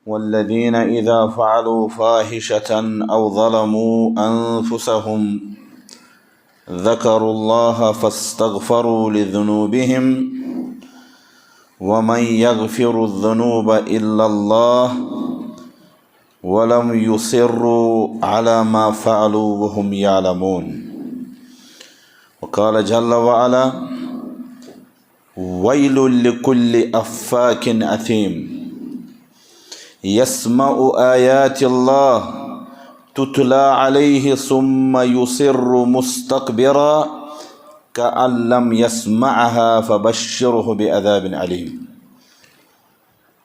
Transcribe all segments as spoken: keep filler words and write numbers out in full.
والذين إذا فعلوا فاحشة أو ظلموا أنفسهم ذكروا الله فاستغفروا لذنوبهم ومن يغفر الذنوب إلا الله ولم يصروا على ما فعلوا وهم يعلمون. وقال جل وعلا: ويل لكل أفاك أثيم يسمع آيات الله تتلى عليه ثم يصر مستكبرا كأن لم يسمعها فبشره بعذاب أليم.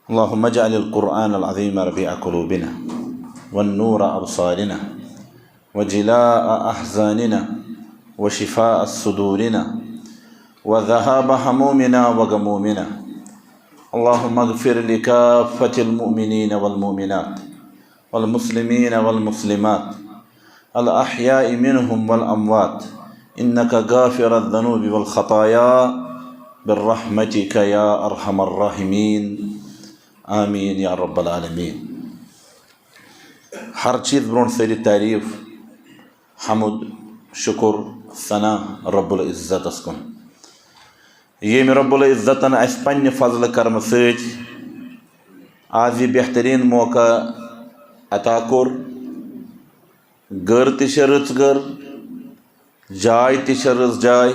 اللهم اجعل القرآن العظيم ربيع قلوبنا والنور أبصارنا وجلاء أحزاننا وشفاء صدورنا وذهاب همومنا وغمومنا. اللهم اغفر لكافة المؤمنين والمؤمنات والمسلمين والمسلمات الأحياء منهم والأموات إنك غافر الذنوب والخطايا برحمتك يا أرحم الراحمين. آمين يا رب العالمين. ہر چیز برونٛٹھ سٲری تعریٖف، حمد، شکر، ثنا رب العزتس کُن، ییٚمۍ رب العزتن اسہِ پننہِ فضلہٕ کرمہٕ سۭتۍ آز یہِ بہتریٖن موقع عطا کوٚر۔ گٔر تہِ چھِ رٕژ گٔر، جاے تہِ چھِ رٕژ جاے۔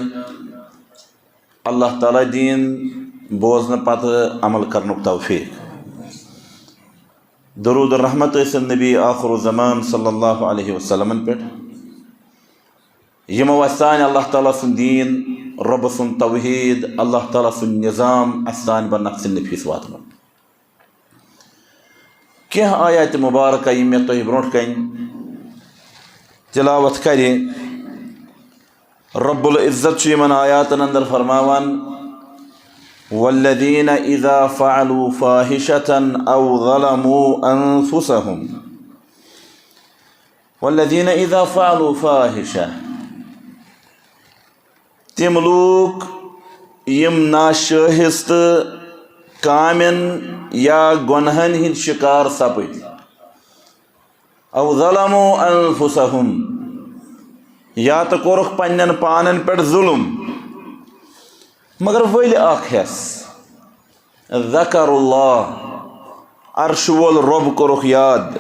اللہ تعالیٰ دِیِن بوزنہٕ پتہٕ عمل کرنُک توفیٖق۔ درود و رحمت ٲسِن نبی آخر الزمان صلی اللہ علیہ وسلمن پٮ۪ٹھ، یِمو اَسہِ سانہِ اللہ تعالیٰ سُنٛد دیٖن، رۄبہٕ سُنٛد توحیٖد، اللہ تعالیٰ سُنٛد نظام اَسہِ سانہِ بہ نفسِ نفیٖس واتنوو۔ کینٛہہ آیاتِ مبارکہ یِم مےٚ تۄہہِ برونٛٹھ کنہِ تلاوت کرِ، رب العزت چھُ یِمن آیاتن اندر فرماوان: والذین اذا فعلوا فاحشة او ظلموا انفسهم، والذین اذا فعلوا فاحشة، تِم لوٗکھ یِم ناشٲہِستہٕ کامٮ۪ن یا گۄنہَن ہٕنٛدۍ شِکار سپٕدۍ، او ظلموا انفسهم، یا تہٕ کوٚرُکھ پننٮ۪ن پانن پٮ۪ٹھ ظُلم، مگر ؤلۍ اکھ ہٮ۪س، ذکروا اللہ، عرشہٕ وول رۄب کوٚرُکھ یاد،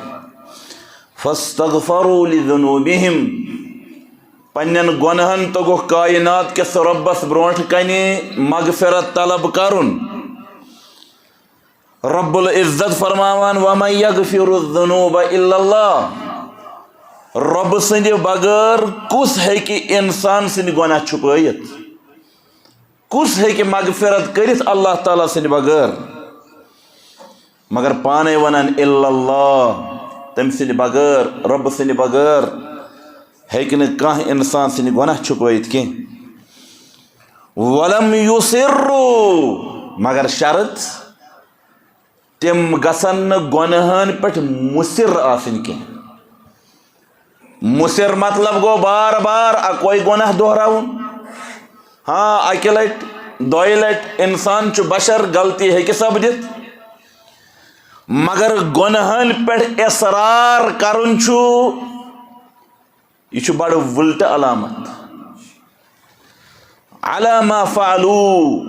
فاستغفروا لذنوبہم، پننٮ۪ن گۄنہَن توٚگُکھ کائنات کِس رۄبس برونٛٹھ کنہِ مغفرت طلب کرُن۔ رب العزت فرماوان: ومن یغفر الذنوب الا اللہ، رۄبہٕ سٕنٛدِ بغٲر کُس ہیٚکہِ انسان سٕنٛدۍ گۄناہ چھُپٲیِتھ؟ کُس ہیٚکہِ مغفرت کٔرِتھ اللہ تعالیٰ سٕنٛدِ بغٲر؟ مگر پانے ونان الا اللہ، تٔمۍ سٕنٛدِ بغٲر، رۄبہٕ سٕنٛدِ بغٲر ہیٚکہِ نہٕ کانٛہہ انسان سٕنٛدِ گۄناہ چھُپٲیِتھ کینٛہہ۔ ولم یصروا، مگر شرط، تِم گژھن نہٕ گۄنہَن پٮ۪ٹھ مُصِر آسٕنۍ کینٛہہ۔ مُصِر مطلب گوٚو بار بار اکوے گۄناہ دۄہراوُن۔ ہاں، اکہِ لٹہِ، دۄیہِ لٹہِ، انسان چھُ بشر، غلطی ہیٚکہِ سپدِتھ، مگر گۄنہَن پٮ۪ٹھ اصرار کرُن چھُ، یہِ چھُ بڑٕ وُلٹہٕ علامت۔ علی ما فعلوا،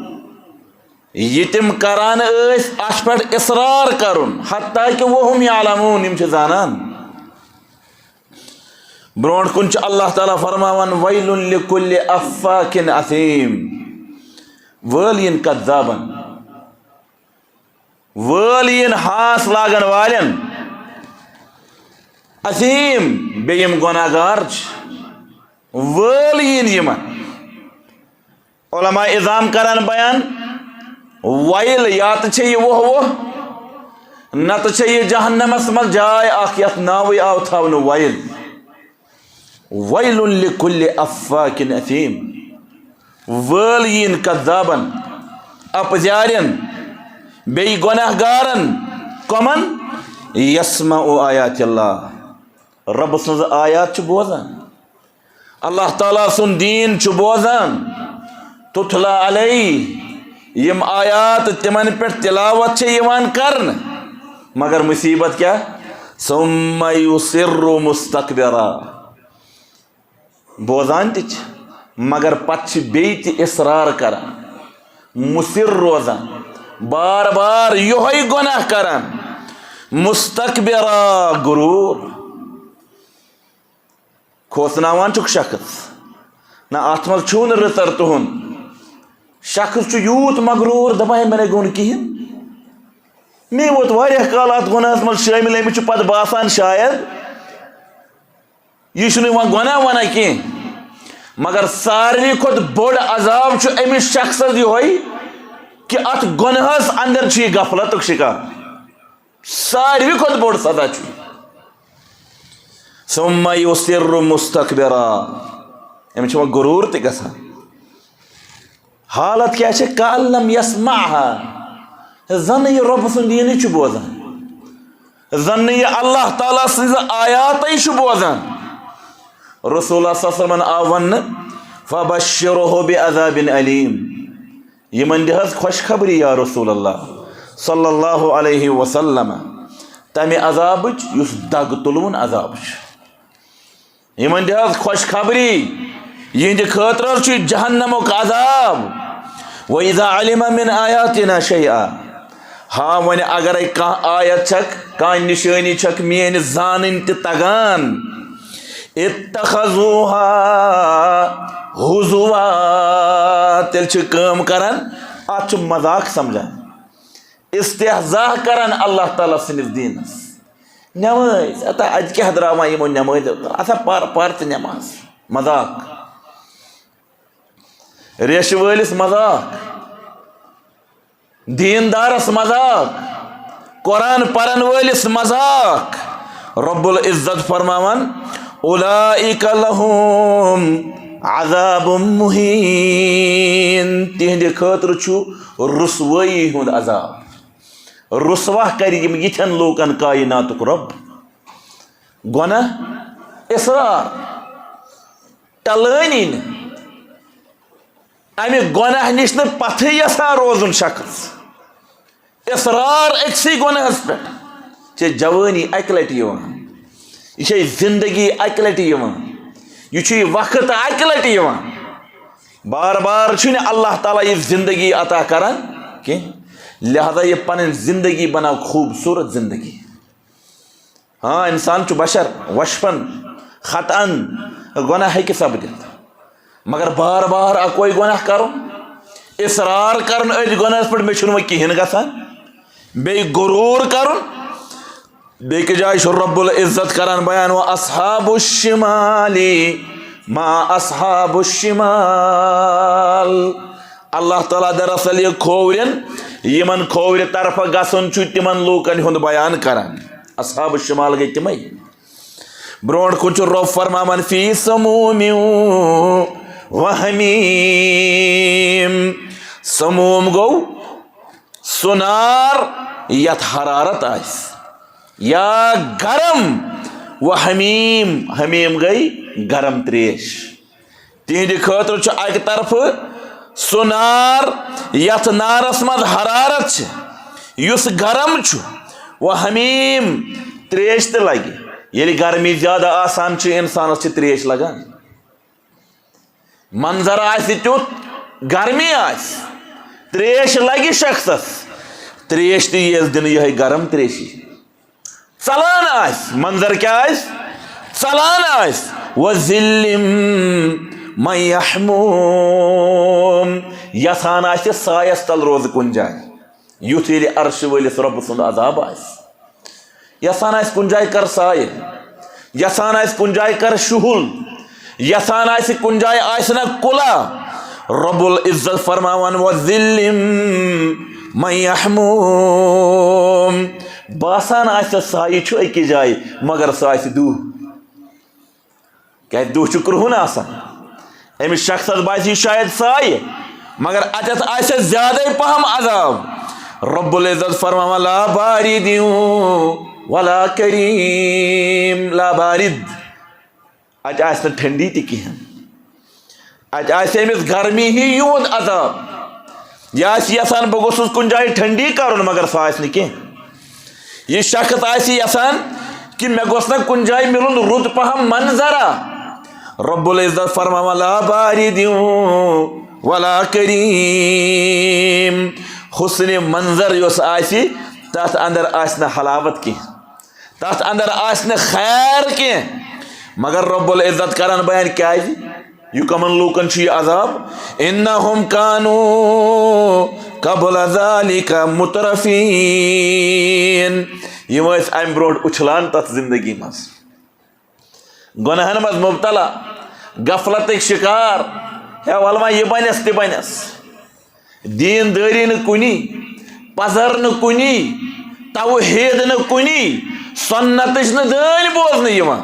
یہِ تِم کران ٲسۍ، اتھ پٮ۪ٹھ اصرار کرُن، حتیٰ کہ وہم یعلمون، یِم چھِ زانان۔ برونٛٹھ کُن چھُ اللہ تعالیٰ فرماوان: ویل لکل افاک اثیم، وٲلۍ یِن کذابن۔ وٲلۍ یِن ہاس لاگن والٮ۪ن، اثیم، بیٚیہِ یِم گۄناہ گار چھِ، وٲلۍ یِن یِمن۔ علماء عظام کران بیان، ویل یا تہٕ چھےٚ یہِ ووہ ووہ، نتہٕ چھےٚ یہِ جہنمس منٛز جاے اکھ یتھ ناوٕے آو تھاونہٕ ویل۔ ویل لکل افاک اثیم، وٲلۍ یِن کذابن، اپزارٮ۪ن، بیٚیہِ گۄناہ گارن۔ کمن؟ یسمع آیات اللہ، رۄبہٕ سٕنٛز آیات چھِ بوزان، اللہ تعالیٰ سُنٛد دیٖن چھُ بوزان، تتلی علیہ، یِم آیات تِمن پٮ۪ٹھ تلاوت چھِ یِوان کرنہٕ، مگر مصیبت کیا؟ ثم یصر مستکبرا۔ بوزان تہِ چھِ، مگر پتہٕ چھِ بیٚیہِ تہِ اصرار کران، مصر روزان، بار بار یۄہے گۄناہ کران، مستکبرا، غرور۔ کھوژناوان چھُکھ شخص، نہ، اتھ منٛز چھُو نہٕ رٕژر تُہُنٛد۔ شخص چھُ یوٗت مغروٗر، دپان، "ہے، مےٚ نے گوٚو نہٕ کِہیٖنۍ، مےٚ ووت واریاہ کال اتھ گۄناہس منٛز شٲمِل، أمِس چھُ پتہٕ باسان شاید یہِ چھُنہٕ وۄنۍ گۄناہ ونان کینٛہہ۔" مگر ساروی کھۄتہٕ بوٚڑ عذاب چھُ أمِس شخصس یِہوٚے کہِ اتھ گۄناہس اندر چھُ یہِ غفلتُک شکار۔ ساروی کھۄتہٕ بوٚڑ سزا چھُ یہِ۔ ثم یصر مستکبرا۔ أمِس چھُ وۄنۍ غرور تہِ گژھان۔ حالت کیٛاہ چھِ؟ کأن لم یسمعها۔ زَن نہٕ یہِ رۄب سُنٛد دیٖنٕے چھُ بوزان۔ زَن نہٕ یہِ اللہ تعالیٰ سٕنٛزٕ آیاتٕے چھُ بوزان۔ رسول اللہ صلی اللہ علیہ وسلمن آو وننہٕ، "فبشره بعذاب علیم"۔ یِمن دِ حظ خوشخبری یا رسول اللہ صلی اللہ علیہ وسلم، تمہِ عذابٕچ یُس دگ تُلوُن عذاب چھُ۔ یِمن دِ حظ خوشخبری، یِہنٛدِ خٲطرٕ حظ چھُ جہنمُک عذاب۔ وَإِذَا عَلِمَ مِنْ آيَاتِنَا شَيْئًا۔ ہاں، وۄنۍ اگرے کانٛہہ آیت چھکھ، کانٛہہ نشٲنی چھکھ میٲنۍ زانٕنۍ تہِ تگان، اتخذوها هزوا، تیٚلہِ چھِ کٲم کران، اتھ چھُ مذاق سمجھان، استہزاء کران اللہ تعالیٰ سٕنٛدِس دیٖنس۔ نمٲز، اتا اتہِ کیٛاہ درٛاو وۄنۍ یِمو نمٲزیو؟ اتا پر، پر تہِ نماز۔ مذاق۔ ریشہِ وٲلِس مذاق۔ دیٖندارس مذاق، قرآن پرن وٲلِس مذاق۔ رب العزت فرماوان، "اولئک لہم عذاب مہین"، تِہنٛدِ خٲطرٕ چھُ رسوٲیی ہُنٛد عذاب۔ رسوا کرِ یِم یِتھٮ۪ن لوٗکن کائناتُک رب۔ گۄناہ، اصرار، ٹلٲنی نہٕ۔ امہِ گۄناہ نِش نہٕ پتھٕے یژھان روزُن شخص۔ اصرار أکسٕے گۄناہس پٮ۪ٹھ۔ چھے جوٲنی اکہِ لٹہِ یِوان۔ یہِ چھے زندگی اکہِ لٹہِ یِوان۔ یہِ چھُ یہِ وقت اکہِ لٹہِ یِوان۔ بار بار چھُنہٕ اللہ تعالیٰ یہِ زندگی عطا کران کینٛہہ۔ لہذا یہِ پنٕنۍ زندگی بناو خوٗبصوٗرت زندگی۔ ہاں، انسان چھُ بشر، وشفن، خطأن، گۄناہ ہیٚکہِ سپدِتھ۔ مگر بار بار اکوے گۄناہ کرُن، اصرار کرُن أتھۍ گۄناہس پٮ۪ٹھ، مےٚ چھُنہٕ وۄنۍ کِہیٖنۍ گژھان، بیٚیہِ غروٗر کرُن۔ بیٚکہِ جایہِ چھُ رب العزت کران بیان، "وَأَصْحَابُ الشِّمَالِ مَا أَصْحَابُ الشِّمَالِ"۔ اللہ تعالیٰ دراصل یہِ کھوورٮ۪ن، یِمن کھوورِ طرفہٕ گژھُن چھُ، تِمن لوٗکن ہُنٛد بیان کران۔ اصحاب الشمال گٔے تِمے۔ برونٛٹھ کُن چھُ رۄب فرماوان، "فی سموم و حمیم"۔ سموم گوٚو سُہ نار یتھ حرارت آسہِ، یا گرم، و حمیم، حمیم گٔے گرم تریش۔ تِہنٛدِ خٲطرٕ چھُ اکہِ طرفہٕ سُہ نار یتھ نارس منٛز حرارت چھِ، یُس گرم چھُ، و حمیم، تریش تہِ لگہِ۔ ییٚلہِ گرمی زیادٕ آسان چھِ، انسانس چھِ تریش لگان۔ منظر آسہِ تیُتھ، گرمی آسہِ، تریش لگہِ شخصس، تریش تہِ ییٖیَس دِنہٕ یِہوٚے گرم تریشی۔ ژلان آسہِ، منظر کیٛاہ آسہِ؟ ژلان آسہِ۔ وظل من یحموم، یژھان آسہِ سایس تل روزٕ کُنہِ جایہِ۔ یُتھ ییٚلہِ عرشہِ وٲلِس رۄبہٕ سُنٛد عذاب آسہِ، یژھان آسہِ کُنہِ جایہِ کر سایہِ، یژھان آسہِ کُنہِ جایہِ کر شُہُل، یژھان آسہِ کُنہِ جایہِ آسہِ نہ کُلا، رب العزت فرماوان، "وظل من یحموم"۔ باسان آسہِ سایہِ چھُ أکِس جایہِ، مگر سُہ آسہِ دُہ۔ کیٛازِ دُہ چھُ کرٛہُن آسان۔ أمِس شخصس باسہِ یہِ شاید سایہِ، مگر اتٮ۪تھ آسٮ۪س زیادَے پہم عذاب۔ رب العزت فرماوان، "لا بارد ولا کریم"، لا بارد، اتہِ آسہِ نہٕ ٹھنڈی تہِ کِہیٖنۍ۔ اتہِ آسہِ أمِس گرمی ہی یوٗت عذاب۔ یہِ آسہِ یژھان بہٕ گوٚژھُس کُنہِ جایہِ ٹھنڈی کرُن، مگر سۄ آسہِ نہٕ کینٛہہ۔ یہِ شخص آسہِ یژھان کہِ مےٚ گوٚژھ نہ کُنہِ جایہِ مِلُن رُت پہم منظرا، رب العزت فرماوان، لا بارد ولا کریم۔ حسن منظر یُس آسہِ، تتھ اندر آسہِ نہٕ حلاوت کینٛہہ، تتھ اندر آسہِ نہٕ خیر کینٛہہ۔ مگر رب العزت کران بیان کیازِ؟ یہِ کمن لوٗکن چھُ یہِ عذاب؟ انہم کانوا قبل ذلک مترفین۔ یِم ٲسۍ امہِ برونٛٹھ اُچھلان تتھ زندگی منٛز، گۄناہن منٛز مبتلا، غفلتٕکۍ شکار۔ ہے ولما یہِ بنس تہِ بنس، دیندٲری نہٕ کُنی، پزر نہٕ کُنی، توحید نہٕ کُنی، سنتٕچ نہٕ دٲنۍ بوزنہٕ یِوان۔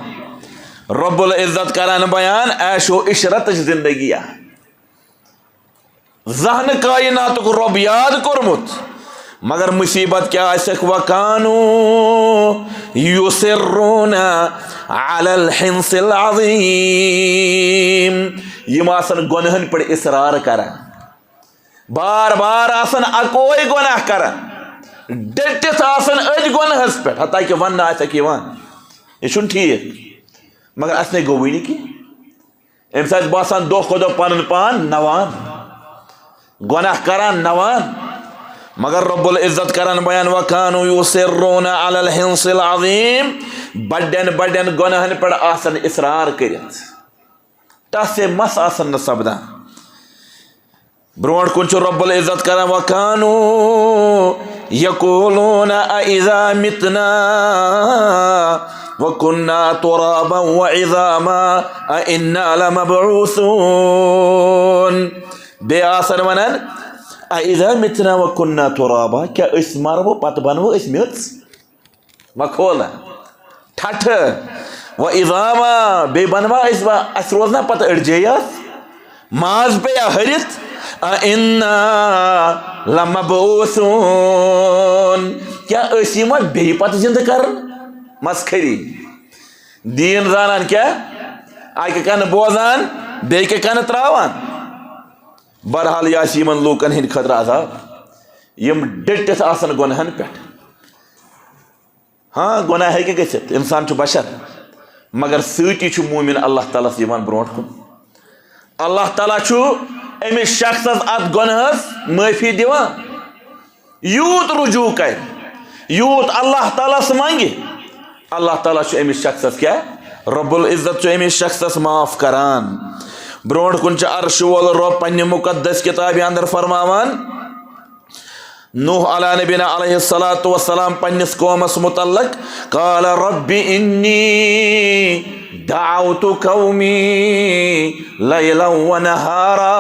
رب العزت کران بیان عیش و عشرتٕچ زندگی۔ زانٛہہ نہٕ کائناتُک رۄب یاد کوٚرمُت، مگر مصیبت کیٛاہ آسٮ۪کھ؟ وَكَانُوا يُصِرُّونَ عَلَى الْحِنْثِ الْعَظِيمِ۔ یِم آسن گۄنہن پٮ۪ٹھ اصرار کران، بار بار آسن اکوے گۄناہ کران، ڈٔٹِتھ آسن أتھۍ گۄنہس پٮ۪ٹھ، حتیٰ کہ وننہٕ آسٮ۪کھ یِوان، یہِ چھُنہٕ ٹھیٖک، مگر اَسہِ گوٚوٕے نہٕ کینٛہہ۔ أمِس آسہِ باسان دۄہ کھۄتہٕ دۄہ پنُن پان نوان، گۄناہ کران نوان۔ مگر رب العزت کران بیان، وَكَانُوا يُصِرُّونَ عَلَى الْحِنْثِ الْعَظِيمِ۔ بڑٮ۪ن بڑٮ۪ن گۄناہن پٮ۪ٹھ آسان اصرار کٔرِتھ، ٹس مس آسان نہٕ سپدان۔ برونٛٹھ کُن چھُ رب العزت کران، وَكَانُوا يَقُولُونَ أَإِذَا مِتْنَا وَكُنَّا تُرَابًا وَعِظَامًا أَإِنَّا لَمَبْعُوثُونَ۔ بیٚیہِ آسان ونان، أَإِذَا مِتْنَا وَكُنَّا تُرَابًا، کیٛاہ أسۍ مرو پتہٕ بنوو أسۍ میٚژ؟ مکھولہ، ٹھٹھہ، وعظاما، بیٚیہِ بنوا أسۍ، وا-، اَسہِ روزنا پتہٕ أڑجے یتھ، ماز پیٚیا ہرِتھ؟ أَإِنَّا لَمَبْعُوثُونَ، کیٛاہ أسۍ یِمو بیٚیہِ پتہٕ زِندٕ کرن؟ مسخری۔ دیٖن زانان کیٛاہ؟ اکہِ کنہٕ بوزان، بیٚکہِ کنہٕ تراوان۔ بہرحال، یہِ آسہِ یِمن لوٗکن ہٕنٛدِ خٲطرٕ عذاب، یِم ڈٔٹِتھ آسن گۄنہن پٮ۪ٹھ۔ ہاں، گۄناہ ہیٚکہِ گٔژھِتھ، انسان چھُ بشر، مگر سۭتی چھُ مومن اللہ تعالیٰ ہس یِوان برونٛٹھ کُن۔ اللہ تعالیٰ چھُ أمِس شخصس اتھ گۄناہس معٲفی دِوان۔ یوٗت رجوع کرِ، یوٗت اللہ تعالیٰ ہس منگہِ، اللہ تعالیٰ چھُ أمِس شخصس کیٛاہ؟ رب العزت چھُ أمِس شخصس معاف کران۔ برونٛٹھ کُن چھُ عرش وول رب پننہِ مقدس کتابہِ اندر فرماوان، نوح علیٰ نبینا علیہ الصلوۃ والسلام پننِس قومس متعلق، قال رب انی دعوت قومی لیلا و نہارا۔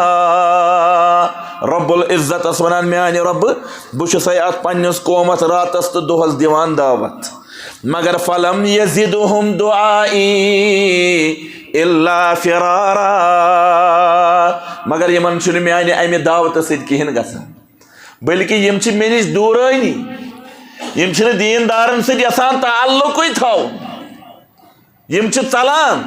رب العزتس ونان، میانہِ رب، بہٕ چھُسے اتھ پننِس قومس راتس تہٕ دۄہس دِوان دعوت، مگر فلم یزدہم دعائی الا فرارا، مگر یِمن چھُنہٕ میانہِ امہِ دعوتہٕ سۭتۍ کِہیٖنۍ گژھان، بلکہ یِم چھِ مےٚ نِش دوٗرٲنی، یِم چھِنہٕ دیٖندارن سۭتۍ یژھان تعلقٕے تھاوُن، یِم چھِ ژلان،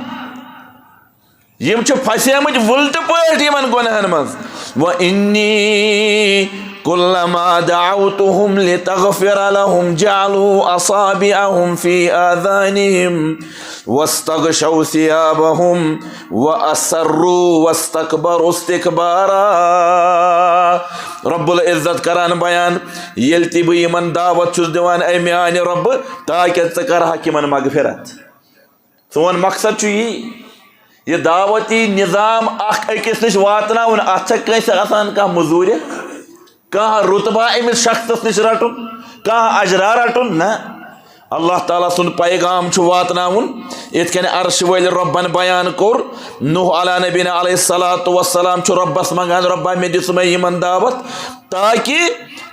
یِم چھِ پھسیمٕتۍ وُلٹہٕ پٲٹھۍ یِمن گۄناہن منٛز۔ وَإِنِّي كُلَّمَا دَعَوْتُهُمْ لِتَغْفِرَ لَهُمْ جَعَلُوا أَصَابِعَهُمْ فِي آذَانِهِمْ وَاسْتَغْشَوْا ثِيَابَهُمْ وَأَصَرُّوا وَاسْتَكْبَرُوا اسْتِكْبَارًا۔ رب العزت کران بیان، ییٚلہِ تہِ بہٕ یِمن دعوت چھُس دِوان، اے میانہِ رب، تاکہِ ژٕ کرہکھ یِمن مغفرت۔ سون مقصد چھُ یی، یہِ دعوتی نظام اکھ أکِس نِش واتناوُن۔ اتھ چھا کٲنٛسہِ آسان کانٛہہ مٔزوٗرِ، کانٛہہ رُتبہ أمِس شخصس نِش رٹُن، کانٛہہ اجرا رٹُن؟ نہ۔ اللہ تعالیٰ سُنٛد پیغام چھُ واتناوُن۔ یِتھ کٔنۍ عرش وٲلۍ رۄبن بیان کوٚر، نوح علیٰ نبینا علیہ الصلوۃ والسلام چھُ رۄبس منٛگان، رۄبا، مےٚ دِژ مےٚ یِمن دعوت، تاکہِ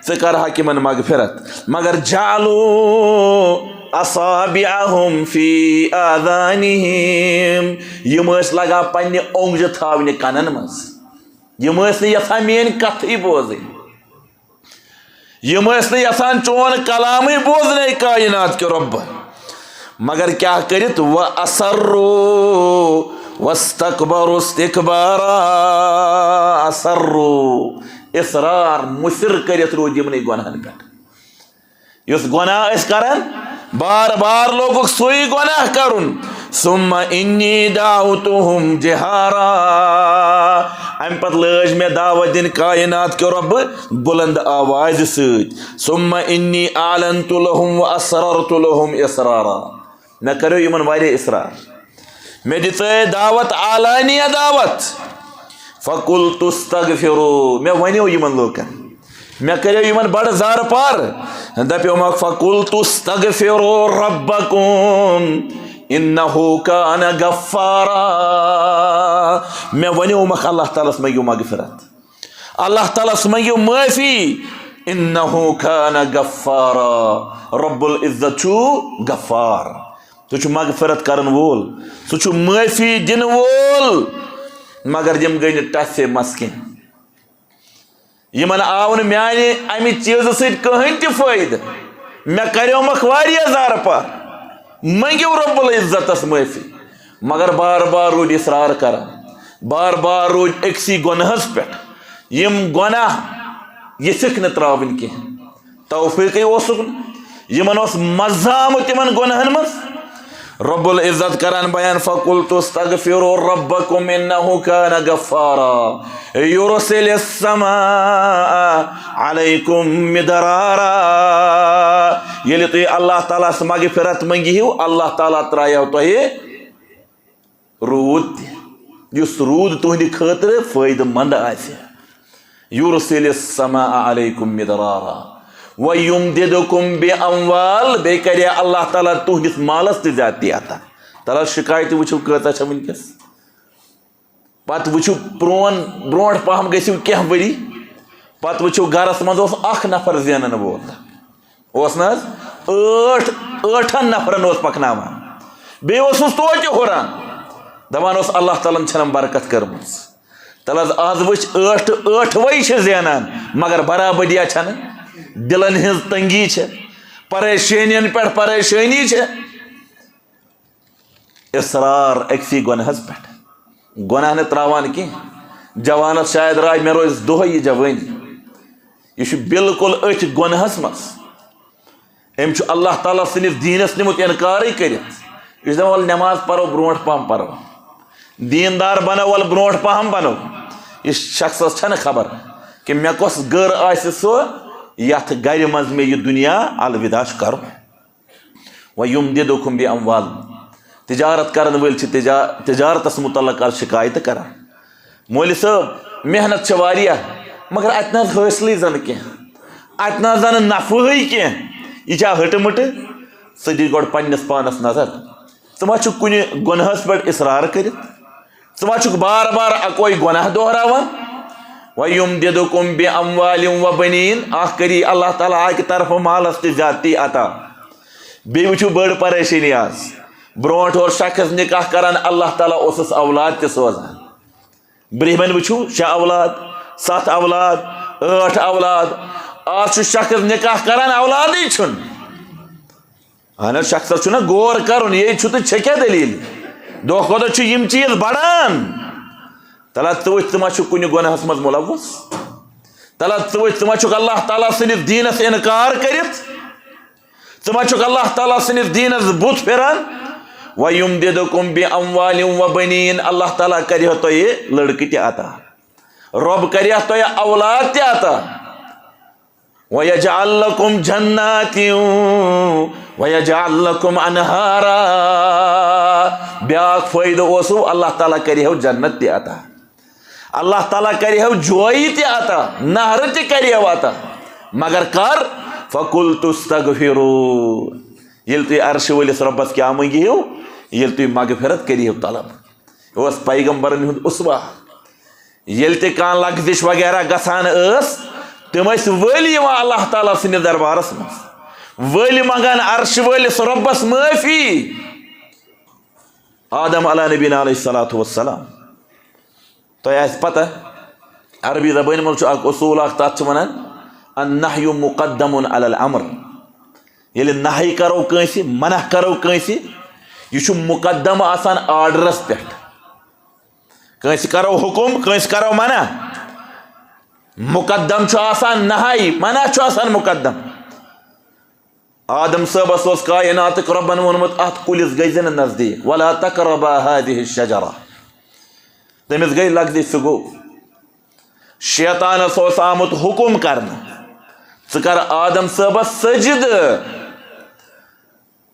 ژٕ کرہکھ یِمن مغفرت۔ مگر جعلوا اصابعهم فی آذانہم، یِم ٲسۍ لگان پننہِ اونٛگجہِ تھاونہِ کنن منٛز۔ یِم ٲسۍ نہٕ یژھان میٲنۍ کتھٕے بوزٕنۍ، یِم ٲسۍ نہٕ یژھان چون کلامٕے بوزنَے کائنات کہِ رۄبہٕ۔ مگر کیٛاہ کٔرِتھ؟ وَأَصَرُّوا وَاسْتَكْبَرُوا اسْتِكْبَارًا۔ اصروا، اصرار، مصر کٔرِتھ روٗدۍ یِمنٕے گۄناہن پٮ۪ٹھ۔ یُس گۄناہ ٲسۍ کران، بار بار لوگُکھ سُے گۄناہ کرُن۔ ثم انی دعوتہم جہارا، امہِ پتہٕ لٲج مےٚ دعوت دِنۍ کائنات کیو رۄبہٕ بُلند آوازِ سۭتۍ۔ ثم انی اعلنت لہم و اسررت لہم اسرارا، مےٚ کریو یِمن واریاہ اسرار۔ مےٚ دِژے دعوت، اعلانیہ دعوت۔ فقلت استغفروا، مےٚ ونیو یِمن لوٗکن، مےٚ کریو یِمن بڑٕ زارٕ پار۔ دپیومکھ، فقلت استغفروا ربکم انہ کان غفارا، مےٚ ونیومکھ، اللہ تعالیٰ ہس منٛگیو مغفرت، اللہ تعالیٰ ہس منٛگیو معٲفی۔ انہ کان غفارا، رب العزت چھُ غفار، سُہ چھُ مغفرت کرن وول، سُہ چھُ معٲفی دِنہٕ وول۔ مگر یِم گٔے نہٕ ٹسے مس کینٛہہ، یِمن آو نہٕ میانہِ امہِ چیٖزٕ سۭتۍ کٕہٕنۍ تہِ فٲیدٕ۔ مےٚ کریومکھ واریاہ زارٕ پار، منٛگِو رب العزتس معٲفی، مگر بار بار روٗدۍ اصرار کران، بار بار روٗدۍ أکسٕے گۄنہس پٮ۪ٹھ۔ یِم گۄناہ یژھکھ نہٕ ترٛاوٕنۍ کینٛہہ، توفیٖقٕے اوسُکھ نہٕ۔ یِمن اوس مزٕ آمُت تِمن گۄنہن منٛز۔ رب العزت کران بیان، فقلت استغفروا ربکم انہ کان غفارا یرسل السماء علیکم مدرارا۔ ییٚلہِ تُہۍ اللہ تعالیٰ ہس مغفرت منٛگِو، اللہ تعالیٰ ترٛایو تۄہہِ روٗد تہِ، یُس روٗد تُہنٛدِ خٲطرٕ فٲیدٕ مند آسہِ۔ یرسل السماء علیکم مدرارا ویمددکم باموال، بیٚیہِ کرِ اللہ تعالیٰ تُہنٛدِس مالس تہِ زیادتی عطا۔ تلہ شکایتہِ وٕچھِو کۭژاہ چھےٚ وٕنکیٚس۔ پتہٕ وٕچھِو پرون، برونٛٹھ پہم گٔژھِو کینٛہہ ؤری، پتہٕ وٕچھِو گرس منٛز اوس اکھ نفر زینن وول۔ اوس نہ حظ؟ ٲٹھ، ٲٹھن نفرن اوس پکناوان۔ بیٚیہِ اوسُس توتہِ ہُران، دپان اوس، اللہ تعالیٰ ہن چھنم برکت کٔرمٕژ۔ تلہٕ حظ، از وٕچھ ٲٹھ، ٲٹھوے چھِ زینان، مگر برابٔدیا چھنہٕ۔ دلن ہٕنٛز تنگی چھِ، پریشٲنین پٮ۪ٹھ پریشٲنی چھِ۔ اصرار أکسٕے گۄنہس پٮ۪ٹھ، گۄناہ نہٕ ترٛاوان کینٛہہ۔ جوانس شاید راے، مےٚ روزِ دۄہے یہِ جوٲنی۔ یہِ چھُ بالکل أتھۍ گۄنہس منٛز۔ أمۍ چھُ اللہ تعالیٰ سٕنٛدِس دیٖنس نِمُت انکارٕے کٔرِتھ۔ یہِ چھُ دپان، ولہٕ نٮ۪ماز پرو، برونٛٹھ پہم پرو، دیٖندار بنو، ولہٕ برونٛٹھ پہم بنو۔ یہِ شخصس چھنہٕ خبر کہِ مےٚ کۄس گٔر آسہِ سۄ، یتھ گرِ منٛز مےٚ یہِ دُنیا الوداع چھُ کرُن۔ وَیُمدِدُکُم بِاَموال۔ تجارت کرن وٲلۍ چھِ تجا-، تجارتس متعلق از شکایتہٕ کران۔ مولوی صٲب، محنت چھےٚ واریاہ، مگر اتہِ نہ حظ حٲصلٕے زنہٕ کینٛہہ، اتہِ نہ حظ زنہٕ نفعٕے کینٛہہ۔ یہِ چھا ہٕٹہٕ مٕٹہٕ؟ ژٕ دِ گۄڈٕ پننِس پانس نظر۔ ژٕ ما چھُکھ کُنہِ گۄنہس پٮ۪ٹھ اصرار کٔرِتھ؟ ژٕ ما چھُکھ بار بار اکوے گۄناہ دۄہراوان؟ وَیُمدِدُکُم بِاَمْوَالٍ وَبَنِینَ، اکھ کری اللہ تعالیٰ اکہِ طرفہٕ مالس تہِ زیادتی عطا۔ بیٚیہِ وٕچھِو بٔڑ پریشٲنی آز۔ برونٛٹھ اوس شخص نکاح کران، اللہ تعالیٰ اوسُس اولاد تہِ سوزان۔ برٛہمٮ۪ن وٕچھِو، شےٚ اولاد، ستھ اولاد، ٲٹھ اولاد۔ آز چھُ شخص نکاح کران، اولادٕے چھُنہٕ۔ اہن حظ، شخصس چھُنہ غور کرُن، یے چھُ تہٕ چھےٚ کیٛاہ دٔلیٖل؟ دۄہ کھۄتہٕ دۄہ چھُ یِم چیٖز بڑان۔ تلہ ژٕ وٕچھ، ژٕ ما چھُکھ کُنہِ گۄناہس منٛز ملوث؟ تلہ ژٕ وٕچھ، ژٕ ما چھُکھ اللہ تعالیٰ سٕنٛدِس دیٖنس انکار کٔرِتھ؟ ژٕ ما چھُکھ اللہ تعالیٰ سٕنٛدِس دیٖنس بُتھ پھِران؟ وَیُمدِدُکُم بِاَمْوَالٍ وَبَنِینَ، اللہ تعالیٰ کرِ تۄہہِ لڑکہٕ تہِ عطا، رۄب کرِ تۄہہِ اولاد تہِ عطا۔ وَیَجْعَل لَکُم جَنَّاتٍ وَیَجْعَل لَکُم أَنْہَارًا۔ بیٛاکھ فٲیدٕ اوسوٕ، اللہ تعالیٰ کرِہو جنت تہِ عطا، اللہ تعالیٰ کرِہو جویہِ تہِ عطا، نہرٕ تہِ کرِہو عطا۔ مگر کر؟ فَقُلْتُ اسْتَغْفِرُوا۔ ییٚلہِ تُہۍ عرشہِ وٲلِس رۄبس کیٛاہ مٔنٛگِہِو؟ ییٚلہِ تُہۍ مغفرت کٔرِہِو طلب۔ یہِ اوس پیغمبرن ہُنٛد اسوہ۔ ییٚلہِ تہِ کانٛہہ لغزش وغیرہ گژھان ٲس، تِم ٲسۍ ؤلۍ یِوان اللہ تعالیٰ سٕنٛدِس دربارس منٛز، ؤلۍ منٛگان عرشہِ وٲلِس رۄبس معٲفی۔ آدم علیٰ نبینا علیہ الصلوۃ والسلام، تۄہہِ آسہِ پتہ، عربی زبٲنۍ منٛز چھُ اکھ اصوٗل اکھ، تتھ چھِ ونان النہی مقدم علی الامر۔ ییٚلہِ نہی کرو کٲنٛسہِ، منع کرو کٲنٛسہِ، یہِ چھُ مقدم آسان آرڈرس پٮ۪ٹھ۔ کٲنٛسہِ کرو حکم، کٲنٛسہِ کرو منع، مقدم چھُ آسان نہی، منع چھُ آسان مقدم۔ آدم صٲبس اوس کائناتٕکۍ رۄبن ووٚنمُت، اتھ کُلِس گٔژھۍ زِ نہٕ نزدیٖک، ولا تقربا هذه الشجرة۔ تٔمِس گٔے لگزی، سُہ گوٚو۔ شیطانس اوس آمُت حکم کرنہٕ، ژٕ کر آدم صٲبس سجدٕ۔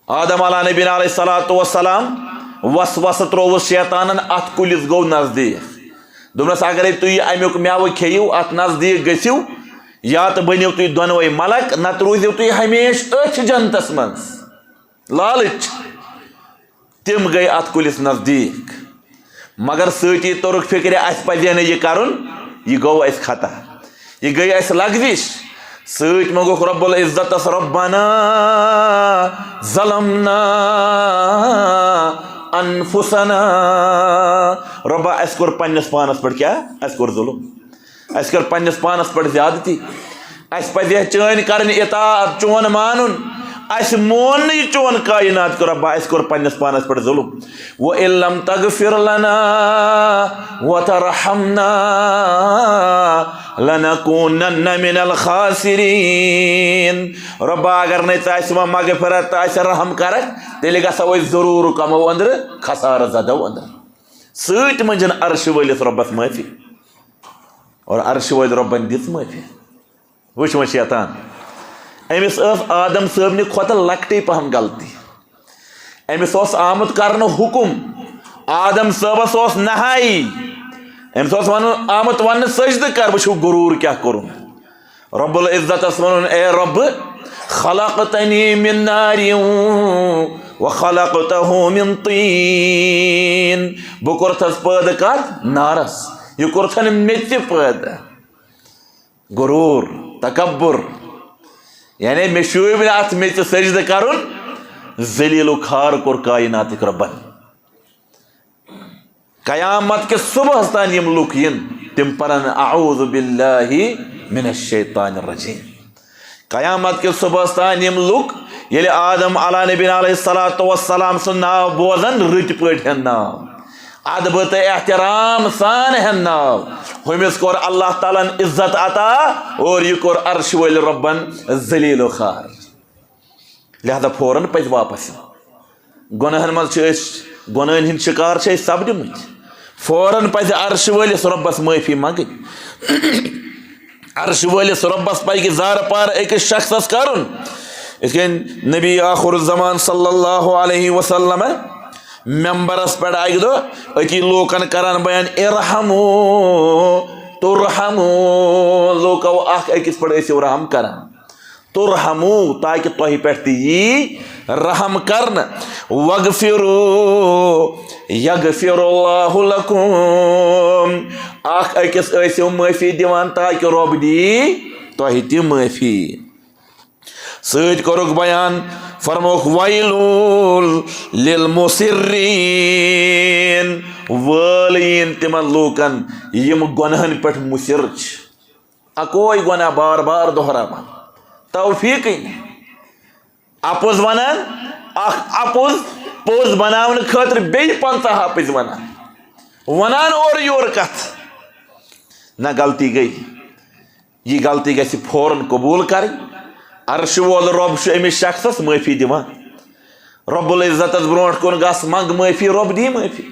آدم علیٰ نبینا علیہ الصلوۃ والسلام وسوسہٕ ترووُس شیطانن، اتھ کُلِس گوٚو نزدیٖک۔ دوٚپنس، اگرے تُہۍ امیُک مٮ۪وٕ کھیٚیِو، اتھ نزدیٖک گٔژھِو، یا تہٕ بٔنِو تُہۍ دۄنوَے ملک، نتہٕ روٗزِو تُہۍ ہمیشہٕ أتھۍ جنتس منٛز۔ لالچ۔ تِم گٔے اتھ کُلِس نزدیٖک۔ مگر سۭتی توٚرُکھ فِکرِ، اسہِ پزِ ہے نہٕ یہِ کرُن، یہِ گوٚو اسہِ خطا، یہِ گٔے اسہِ لغزش۔ سۭتۍ منٛگُکھ رب العزتس، ربنا ظلمنا انفسنا، رۄبا، اسہِ کوٚر پننِس پانس پٮ۪ٹھ کیٛاہ؟ اسہِ کوٚر ظلم۔ اسہِ کٔر پننِس پانس پٮ۪ٹھ زیادتی۔ اسہِ پزِ ہے چٲنۍ کرٕنۍ اطاعت، چون مانُن۔ اسہِ مون نہٕ یہِ چون کائنات کہِ رۄبا، اسہِ کوٚر پننِس پانس پٮ۪ٹھ ظلم۔ وَإِن لَّمْ تَغْفِرْ لَنَا وَتَرْحَمْنَا لَنَكُونَنَّ مِنَ الْخَاسِرِينَ۔ رۄبا، اگر نَے ژٕ اسہِ وۄنۍ مغفرت تہٕ اسہِ رحم کرکھ، تیٚلہِ گژھو أسۍ ضروٗر کمو أنٛدرٕ، خسارٕ زدو أنٛدرٕ۔ سۭتۍ مٔنٛجن عرشہِ وٲلِس رۄبس معٲفی۔ اور عرشہِ وٲلۍ رۄبن دِژ معٲفی۔ وٕچھ وۄنۍ شیطان، أمِس ٲس آدم صٲبنہِ کھۄتہٕ لۄکٹٕے پہم غلطی۔ أمِس اوس آمُت کرنہٕ حُکُم، آدم صٲبس اوس نہایی۔ أمِس اوس ونُن، آمُت وننہٕ، سجدٕ کر، وٕچھِو غروٗر کیٛاہ کوٚرُن۔ رب العزتس ونُن، اے رب، خلقتنی من نار وخلقته من طین، بہٕ کوٚرتھس پٲدٕ کتھ؟ نارس۔ یہِ کوٚرتھن مےٚ تہِ پٲدٕ۔ غرور، تکبر، یعنی مےٚ شوٗبۍ نہٕ اتھ میٚژِ سجدٕ کرُن۔ ذلیل و خوار کوٚر کائناتٕکۍ رۄبن۔ قیامت کِس صبحس تام یِم لُکھ یِن، تِم پرن اعوذ باللہ من الشیطان الرجیم۔ قیامت کِس صبحس تام یِم لُکھ، ییٚلہِ آدم علیٰ نبینا علیہ الصلوۃ والسلام سُنٛد ناو بوزن، رٕتۍ پٲٹھۍ ہٮ۪ن ناو، ادبہٕ تہٕ احترام سان ہٮ۪ن ناو۔ ہُمِس کوٚر اللہ تعالیٰ ہن عزت عطا اور یہِ کوٚر عرش وٲلۍ رۄبن ذلیل و خوار۔ لہذا فوراً پزِ واپس یُن۔ گۄناہن منٛز چھِ أسۍ، گۄناہن ہٕنٛدۍ شکار چھِ أسۍ سپدِمٕتۍ۔ فوراً پزِ عرش وٲلِس رۄبس معٲفی منٛگٕنۍ۔ عرش وٲلِس رۄبس پزِ زارٕ پار أکِس شخصس کرُن۔ یِتھ کٔنۍ نبی آخر الزمان صلی اللہ علیہ وسلم ممبرس پٮ۪ٹھ اکہِ دۄہ أتی لوٗکن کران بیان، ارحمو ترحمو، لوٗکو اکھ أکِس پٮ۪ٹھ ٲسِو رحم کران۔ ترحمو، تاکہ تۄہہِ پٮ۪ٹھ تہِ یی رحم کرنہٕ۔ وغفرو یغفر اللہ لکم، اکھ أکِس ٲسِو معٲفی دِوان تاکہ رۄب دی تۄہہِ تہِ معٲفی۔ سۭتۍ کوٚرُکھ بیان، فرمووُکھ، ویلول للمصرین، وٲل یِن تِمن لوٗکن یِم گۄنہن پٮ۪ٹھ مُصر چھِ۔ اکوے گۄناہ بار بار دۄہراوان۔ توفیٖقٕے نہٕ۔ اپُز ونان، اکھ اپُز پوٚز بناونہٕ خٲطرٕ بیٚیہِ پنٛژاہ اپٕز ونان۔ ونان اورٕ یورٕ کتھ۔ نہ، غلطی گٔے۔ یہِ غلطی گژھِ فوراً قبوٗل کرٕنۍ۔ عرشہِ وول رۄب چھُ أمِس شخصس معٲفی دِوان۔ رب العزتس برونٛٹھ کُن گژھ، منٛگ معٲفی، رۄب دی معٲفی۔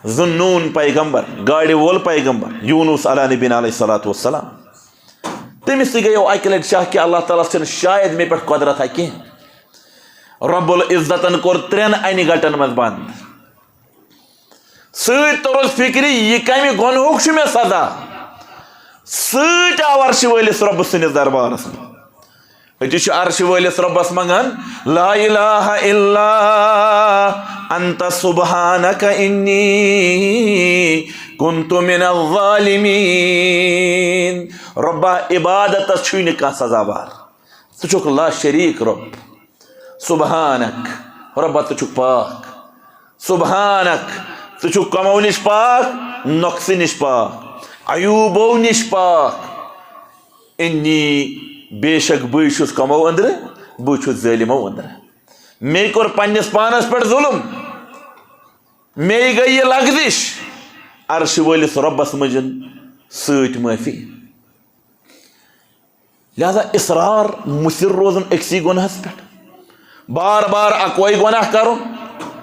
ذُو النُّون پیغمبر، گاڑِ وول پیغمبر یونس علیٰ نبینا علیہ الصلوۃ والسلام، تٔمِس تہِ گٔیو اکہِ لٹہِ شک کہِ اللہ تعالیٰ ہس چھنہٕ شاید مےٚ پٮ۪ٹھ قۄدرت ہا کینٛہہ۔ رب العزتن کوٚر ترٛٮ۪ن انہِ گٹن منٛز بنٛد۔ سۭتۍ توٚرُس فِکرِ، یہِ کمہِ گۄنہُک چھُ مےٚ سزا؟ سۭتۍ آو عرشہِ وٲلِس رۄبہٕ سٕنٛدِس دربارس منٛز۔ أتی چھُ عرشہِ وٲلِس رۄبس منٛگان، لا الہ الا انت سبحانک انی کنت من الظالمین۔ رۄبا، عبادتس چھُے نہٕ کانٛہہ سزاوار، ژٕ چھُکھ لا شریک رۄب۔ سبحانک، رۄبا ژٕ چھُکھ پاک۔ سبحانک، ژٕ چھُکھ کمو نِش پاک، نۄقصہٕ نِش پاک، عیوٗبو نِش پاک۔ انی، بے شک بٕے چھُس کمو أنٛدرٕ، بٕے چھُس ظٲلمو أنٛدرٕ۔ مے کوٚر پننِس پانس پٮ۪ٹھ ظُلم، مے گٔے یہِ لغزش۔ عرشہِ وٲلِس رۄبس مٔنٛجِن سۭتۍ معٲفی۔ لہذا اصرار، مصر روزُن أکسٕے گۄناہس پٮ۪ٹھ، بار بار اکوے گۄناہ کرُن۔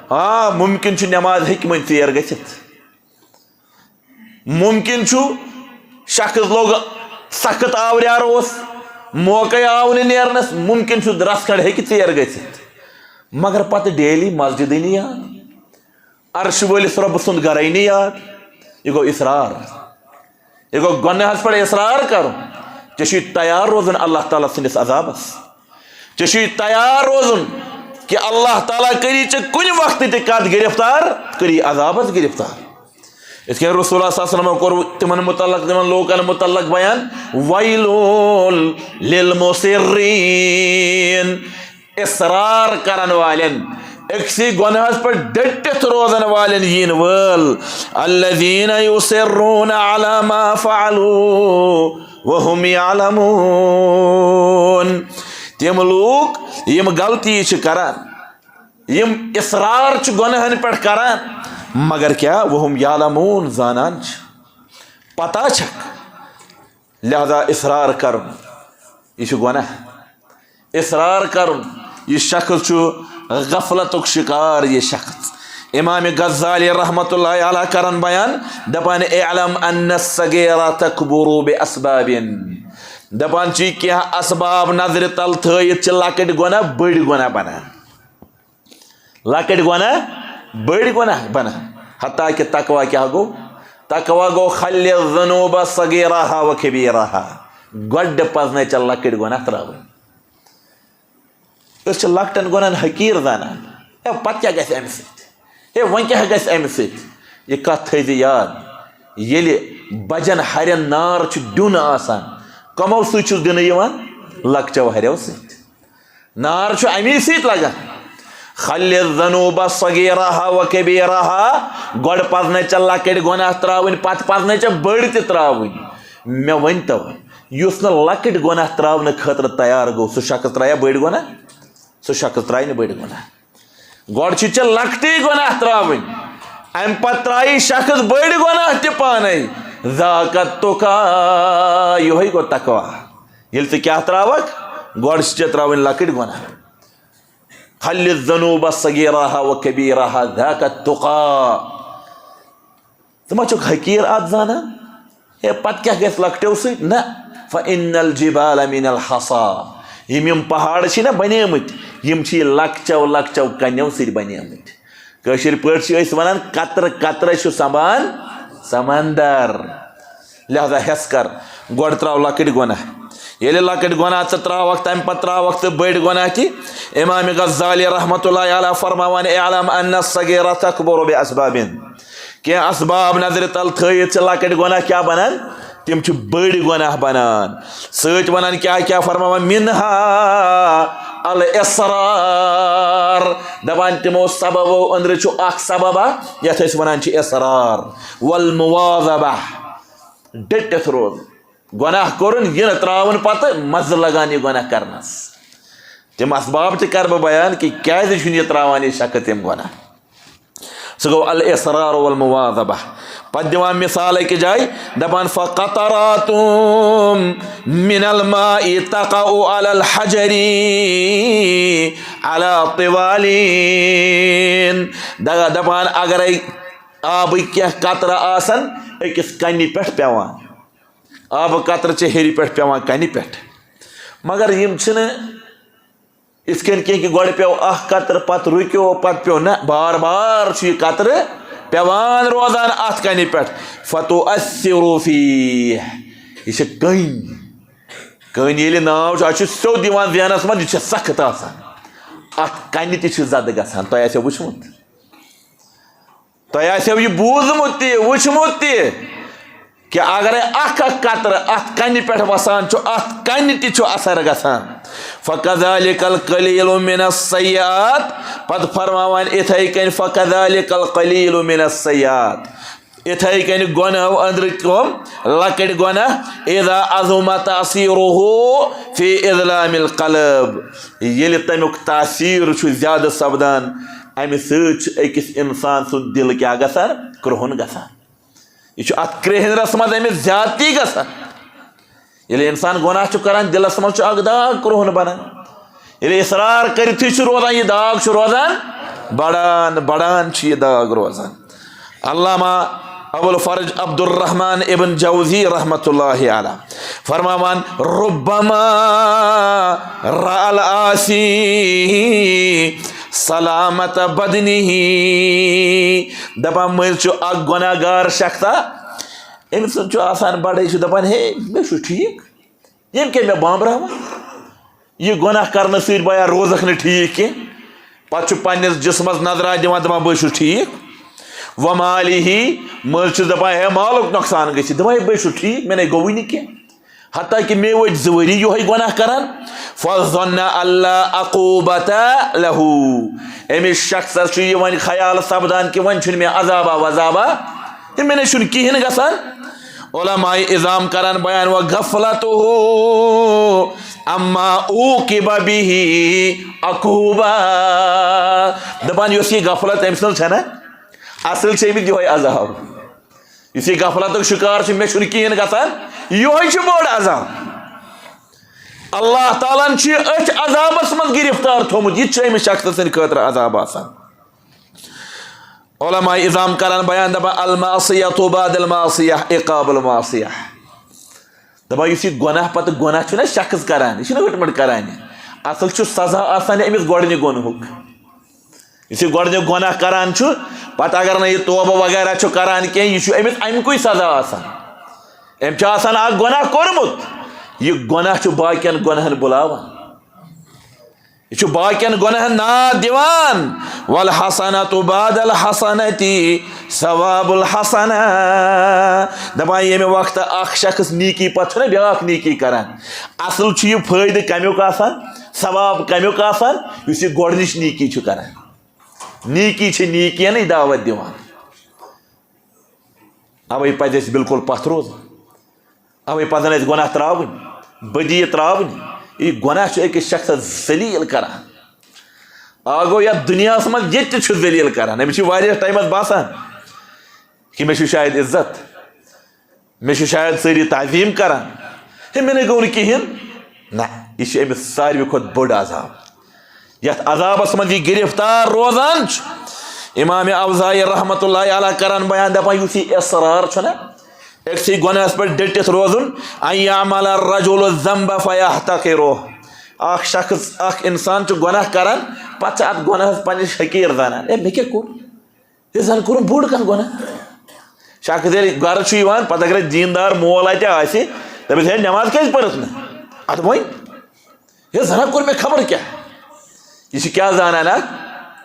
آ، ممکن چھُ نماز ہیٚکہِ وۄنۍ ژیر گٔژھِتھ، ممکن چھُ شخص لوٚگ سخت آوریار اوس، موقعے آو نہٕ نیرنس، ممکن چھُ رژھ کھنڈ ہیٚکہِ ژیر گٔژھِتھ، مگر پتہٕ ڈیلی مسجدٕے نہٕ یاد، عرشہِ وٲلِس رۄبہٕ سُنٛد گرے نہٕ یاد۔ یہِ گوٚو اصرار، یہِ گوٚو گۄناہس پٮ۪ٹھ اصرار کرُن۔ ژےٚ چھُے تیار روزُن اللہ تعالیٰ سٕنٛدِس عذابس، ژےٚ چھُے تیار روزُن کہِ اللہ تعالیٰ کٔری ژےٚ کُنہِ وقتہٕ تہِ کتھ گرفتار، کٔری عذابس گرفتار۔ یِتھ کٔنۍ رسول اللہ صلی اللہ علیہ وسلمن کوٚر تِمن متعلق، تِمن لوٗکن متعلق بیان، ویل للمصرین، اصرار کرن والٮ۪ن، أکسٕے گۄناہس پٮ۪ٹھ ڈٔٹِتھ روزن والٮ۪ن یِن وٲل، الذین یصرون علی ما فعلوا وهم یعلمون۔ تِم لوٗکھ یِم غلطی چھِ کران، یِم اصرار چھِ گۄناہن پٮ۪ٹھ کران، مگر کیٛاہ؟ وهم یعلمون، زانان چھِ، پتہ چھکھ۔ لہذا اصرار کرُن، یہِ چھُ گۄناہ۔ اصرار کرُن، یہِ شخص چھُ غفلتُک شکار، یہِ شخص۔ امام غزالی رحمۃ اللہ علیہ کران بیان، دپان، اعلم ان الصغیر تکبر باسباب۔ دپان چھِ، کینٛہہ اسباب نظرِ تل تھٲیِتھ چھِ لۄکٕٹۍ گۄناہ بٔڑۍ گۄناہ بنان۔ لۄکٕٹۍ گۄناہ بٔڑۍ گۄناہ بنان۔ حتیٰ کہ تقویٰ کیٛاہ گوٚو؟ تقویٰ گوٚو خل الذنوب صغیرہا و کبیرہا۔ گۄڈٕ پزنَے ژےٚ لۄکٕٹۍ گۄناہ ترٛاوٕنۍ۔ أسۍ چھِ لۄکٹٮ۪ن گۄناہن حقیٖر زانان۔ ہے، پتہٕ کیٛاہ گژھِ اَمہِ سۭتۍ؟ ہے، وۄنۍ کیٛاہ گژھِ اَمہِ سۭتۍ؟ یہِ کتھ تھٲیزِ یاد، ییٚلہِ بجن ہرٮ۪ن نار چھُ دیُن آسان، کمو سۭتۍ چھُس دِنہٕ یِوان؟ لۄکچو ہرٮ۪و سۭتۍ۔ نار چھُ اَمی سۭتۍ لگان۔ خل الذنوب صغیرہا و کبیرہا، گۄڈٕ پزنَے ژےٚ لۄکٕٹۍ گۄناہ ترٛاوٕنۍ، پتہٕ پزنَے ژےٚ بٔڑۍ تہِ ترٛاوٕنۍ۔ مےٚ ؤنۍ تو، یُس نہٕ لۄکٕٹۍ گۄناہ ترٛاونہٕ خٲطرٕ تیار گوٚو، سُہ شخص ترٛایہ بٔڑۍ گۄناہ؟ سُہ شخص ترٛایہِ نہٕ بٔڑۍ گۄناہ۔ گۄڈٕ چھِ ژےٚ لۄکٹی گۄناہ ترٛاوٕنۍ، اَمہِ پتہٕ ترٛایی شخص بٔڑۍ گۄناہ تہِ پانے۔ ذاک التقیٰ، یِہوٚے گوٚو تقویٰ۔ ییٚلہِ ژٕ کیٛاہ ترٛاوکھ؟ گۄڈٕ چھِ ژےٚ ترٛاوٕنۍ لۄکٕٹۍ گۄناہ۔ خل الذنوب صغیرہا و کبیرہا، ذاک التقیٰ۔ ژٕ ما چھُکھ حقیٖر اَتھ زانان؟ ہے، پتہٕ کیٛاہ گژھِ لۄکٹیو سۭتۍ؟ نہ، فإن الجبال من الحصى۔ یِم، یِم پہاڑ چھِ نہ بنیمٕتۍ، یِم چھِ لۄکچو لۄکچو کنیو سۭتۍ بنیمٕتۍ۔ کٲشِر پٲٹھۍ چھِ أسۍ ونان، قطرٕ قطرٕ چھُ سمان سمندر۔ لہذا ہٮ۪س کر، گۄڈٕ ترٛاو لۄکٕٹۍ گۄناہ۔ ییٚلہِ لۄکٕٹۍ گۄناہ ژٕ ترٛاوکھ، تَمہِ پتہٕ ترٛاوکھ ژٕ بٔڑۍ گۄناہ تہِ۔ امام غزالی رحمتہ اللہ علیہ فرماوان، اعلم ان الصغیر تکبر باسباب۔ کینٛہہ اسباب نظرِ تل تھٲیِتھ چھِ لۄکٕٹۍ گۄناہ کیٛاہ بنان؟ تِم چھِ بٔڑۍ گۄناہ بنان۔ سۭتۍ ونان کیٛاہ کیٛاہ؟ فرماوان، منہا الاصرار۔ دپان تِمو سببو أنٛدرٕ چھُ اکھ سبب اکھ، یتھ أسۍ ونان چھِ اصرار۔ والمواظبہ، ڈٔٹِتھ روزُن۔ گۄناہ کوٚرُن، یہِ نہٕ ترٛاوُن پتہٕ مزٕ لگان یہِ گۄناہ کرنس۔ تِم اسباب تہِ کرٕ بہٕ بیان کہِ کیٛازِ چھُنہٕ یہِ ترٛاوان یہِ شخص تِم گۄناہ۔ سُہ گوٚو الاصرار والمواظبہ۔ پتہٕ دِوان مثال أکِس جایہِ، دپان، فقطرات من الماء تقع على الحجر على طوال۔ دگا دپان، اگرے آبٕکۍ کینٛہہ قطرٕ آسن أکِس کنہِ پٮ۪ٹھ پٮ۪وان، آبہٕ قطرٕ چھِ ہیٚرِ پٮ۪ٹھ پٮ۪وان کنہِ پٮ۪ٹھ، مگر یِم چھِنہٕ یِتھ کٔنۍ کینٛہہ کہِ گۄڈٕ پیوٚو اکھ قطرٕ، پتہٕ رُکیو، پتہٕ پیوٚو نہ، بار بار چھُ یہِ قطرٕ پٮ۪وان روزان اتھ کنہِ پٮ۪ٹھ۔ فتؤثر فیہ، یہِ چھِ کٔنۍ۔ کٔنۍ ییٚلہِ ناو چھُ، اتھ چھُ سیوٚد یِوان ذہنس منٛز، یہِ چھِ سخت آسان، اتھ کنہِ تہِ چھِ زدٕ گژھان۔ تۄہہِ آسیو وٕچھمُت، تۄہہِ آسیو یہِ بوٗزمُت تہِ، وٕچھمُت تہِ، کہِ اگرے اکھ اکھ قطرٕ اتھ کنہِ پٮ۪ٹھ وسان چھُ، اتھ کنہِ تہِ چھُ اثر گژھان۔ فکذالک القلیل من السیئات، پتہٕ فرماوان اِتھے کٔنۍ، فکذالک القلیل من السیئات، اِتھے کٔنۍ گۄناہو أنٛدرٕ تِم لۄکٕٹۍ گۄناہ، اذا عظم تاثیرہ فی اظلام القلب، ییٚلہِ تمیُک تاثیر چھُ زیادٕ سپدان، امہِ سۭتۍ چھُ أکِس انسان سُنٛد دل کیٛاہ گژھان؟ کرٛہُن گژھان۔ یہِ چھُ اتھ کرٛیہنرس منٛز أمِس زیادتی گژھان۔ ییٚلہِ اِنسان گۄناہ چھُ کران، دِلس منٛز چھُ اکھ داغ کرٛہُن بنان۔ ییٚلہِ اصرار کٔرِتھٕے چھُ روزان، یہِ داغ چھُ روزان بڑان، بڑان چھُ یہِ داغ روزان۔ علامہ ابو الفرج عبدالرحمن ابن جوزی رحمۃ اللہ علیہ فرماوان، ربما رأى العاصی سلامت بدنہ۔ دپان مٔنٛزۍ چھُ اکھ گۄناہ گار شخصا، أمۍ سُنٛد چھُ آسان بڑے، چھُ دپان، ہے، مےٚ چھُ ٹھیٖک، ییٚمہِ کِنۍ مےٚ بامبراوان۔ یہِ گۄناہ کرنہٕ سۭتۍ بیا روزکھ نہٕ ٹھیٖک کینٛہہ۔ پتہٕ چھُ پننِس جسمس نظرا دِوان، دپان، بہٕ چھُس ٹھیٖک۔ ومالہ، مٔنٛزۍ چھُس دپان، ہے، مالُک نۄقصان گژھِ، دپان، ہے، بہٕ چھُس ٹھیٖک، مےٚ نے گوٚوٕے نہٕ کینٛہہ۔ حتیٰ کہ مےٚ وٲتۍ زٕ ؤری یِہوٚے گۄناہ کران۔ فظن اللہ عقوبت لہ، أمِس شخصس چھُ یہِ وۄنۍ خیال سپدان کہ وۄنۍ چھُنہٕ مےٚ عذابا وذابا، ہے، مےٚ نے چھُنہٕ کِہیٖنۍ گژھان۔ علماء عظام کران بیان، و غفلتہ اما عوقب بہ عقوبہ۔ دپان، یۄس یہِ غفلت أمۍ سٕنٛز چھےٚ نا، اصل چھِ أمِس یِہوٚے عذاب۔ یُس یہِ غفلتُک شکار چھُ، مےٚ چھُنہٕ کِہیٖنۍ گژھان، یِہوٚے چھُ بوٚڑ عذاب۔ اللہ تعالیٰ ہن چھُ یہِ أتھۍ عذابس منٛز گرفتار تھوٚومُت، یہِ تہِ چھُ أمِس شخص سٕنٛدِ خٲطرٕ عذاب آسان۔ علماء عظام کران بیان، دپان، المعصیۃ بعد المعصیہ عقاب المعصیہ۔ دپان، یُس یہِ گۄناہ پتہٕ گۄناہ چھُنہ شخص کران، یہِ چھُنہ ؤٹمٕٹ کران یہِ۔ اصل چھُ سزا آسان أمِس گۄڈنہِ گۄنہُک۔ یُس یہِ گۄڈنیُک گۄناہ کران چھُ، پتہٕ اگر نہٕ یہِ توبہٕ وغیرہ چھُ کران کینٛہہ، یہِ چھُ أمِس اَمہِ کُے سزا آسان۔ أمۍ چھُ آسان اکھ گۄناہ کوٚرمُت، یہِ گۄناہ چھُ باقین گۄناہن بُلاوان۔ یہِ چھُ باقین گۄناہن ناد دِوان۔ والحسنۃ بعد الحسنۃ ثواب الحسنہ۔ دپان، ییٚمہِ وقتہٕ اکھ شخص نیکی پتہٕ چھُنہ بیاکھ نیکی کران، اصل چھُ یہِ فٲیدٕ کمیُک آسان، ثواب کمیُک آسان؟ یُس یہِ گۄڈنِچ نیکی چھُ کران۔ نیکی چھِ نیکیَنٕے دعوت دِوان۔ اوے پزِ اَسہِ بالکل پتھ روزُن۔ اوے پزن اَسہِ گۄناہ تراوٕنۍ، بدی تراوٕنۍ۔ یہِ گۄناہ چھُ أکِس شخصس ذلیل کران۔ آ گوٚو یتھ دُنیاہس منٛز ییٚتہِ تہِ چھُ ذلیل کران۔ أمِس چھِ واریاہس ٹایمس باسان کہ مےٚ چھُ شاید عزت، مےٚ چھِ شاید سٲری تعظیٖم کران، ہے، مےٚ نے گوٚو نہٕ کِہیٖنۍ۔ نہ، یہِ چھِ أمِس ساروی کھۄتہٕ بوٚڑ عذاب۔ یتھ عذابس منٛز یہِ گرفتار روزان چھُ۔ امام اوزاعی رحمتہ اللہ علیہ کران بیان، دپان، یُس یہِ اصرار چھُنہ أکسٕے گۄناہس پٮ۪ٹھ ڈٔٹِتھ روزُن، ان یعمل الرجل الذنب فیحتقرہ۔ اکھ شخص، اکھ انسان چھُ گۄناہ کران، پتہٕ چھُ اتھ گۄناہس پننِس حقیٖر زانان، ہے، مےٚ کیٛاہ کوٚر؟ ہے، زن کوٚرُم بوٚڑ کانٛہہ گۄناہ۔ شخص ییٚلہِ گرٕ چھُ یِوان، پتہٕ اگر دیٖندار مول اتہِ آسہِ، دپٮ۪س، ہے، نماز کیازِ پٔرٕتھ نہٕ؟ ادٕ وۄنۍ، ہے، زن ہا کوٚر مےٚ خبر کیٛاہ۔ یہِ چھِ کیٛاہ زانان اتھ؟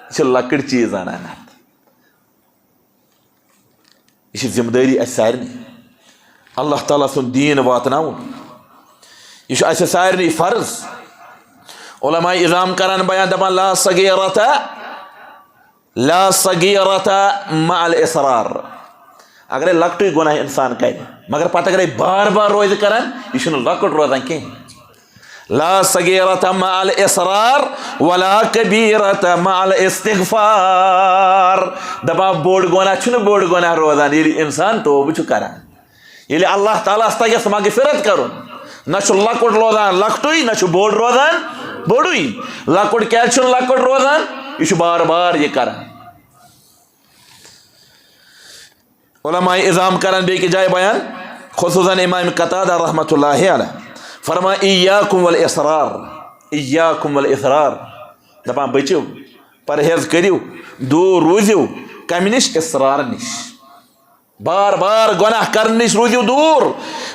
یہِ چھِ لۄکٕٹ چیٖز زانان اتھ۔ یہِ چھِ ذمہٕ دٲری اسہِ سارنٕے۔ اللہ تعالیٰ سُنٛد دیٖن واتناوُن، یہِ چھُ اسہِ سارنٕے فرض۔ علماء عظام کران بیان، دپان، لا صغیرۃ لا صغیرۃ مع الاصرار۔ اگرے لۄکٹُے گۄناہ انسان کرِ، مگر پتہٕ اگرے بار بار روزِ کران، یہِ چھُنہٕ لۄکُٹ روزان کینٛہہ۔ لا صغیرۃ مع الاصرار ولا کبیرۃ مع الاستغفار۔ دپان، بوٚڑ گۄناہ چھُنہٕ بوٚڑ گۄناہ روزان، ییٚلہِ انسان توبہٕ چھُ کران۔ ییٚلہِ اللہ تعالیٰ ہس تگٮ۪س مغفرت کرُن، نہ چھُ لۄکُٹ روزان لۄکٹُے، نہ چھُ بوٚڑ روزان بوٚڑُے۔ لۄکُٹ کیازِ چھُنہٕ لۄکُٹ روزان؟ یہِ چھُ بار بار یہِ کران۔ علماء عظام کران بیٚیہِ کہِ جایہِ بیان، خصوصاً امام قتادہ رحمتہ اللہ علیہ فرمان، ایاکم والاصرار، ایاکم والاصرار، دپان، بٔچِو، پرہیز کٔرِو، دوٗر روٗزِو کمہِ نِش؟ اصرار نِش۔ بار بار گۄناہ کرنہٕ نِش روٗزِو دوٗر۔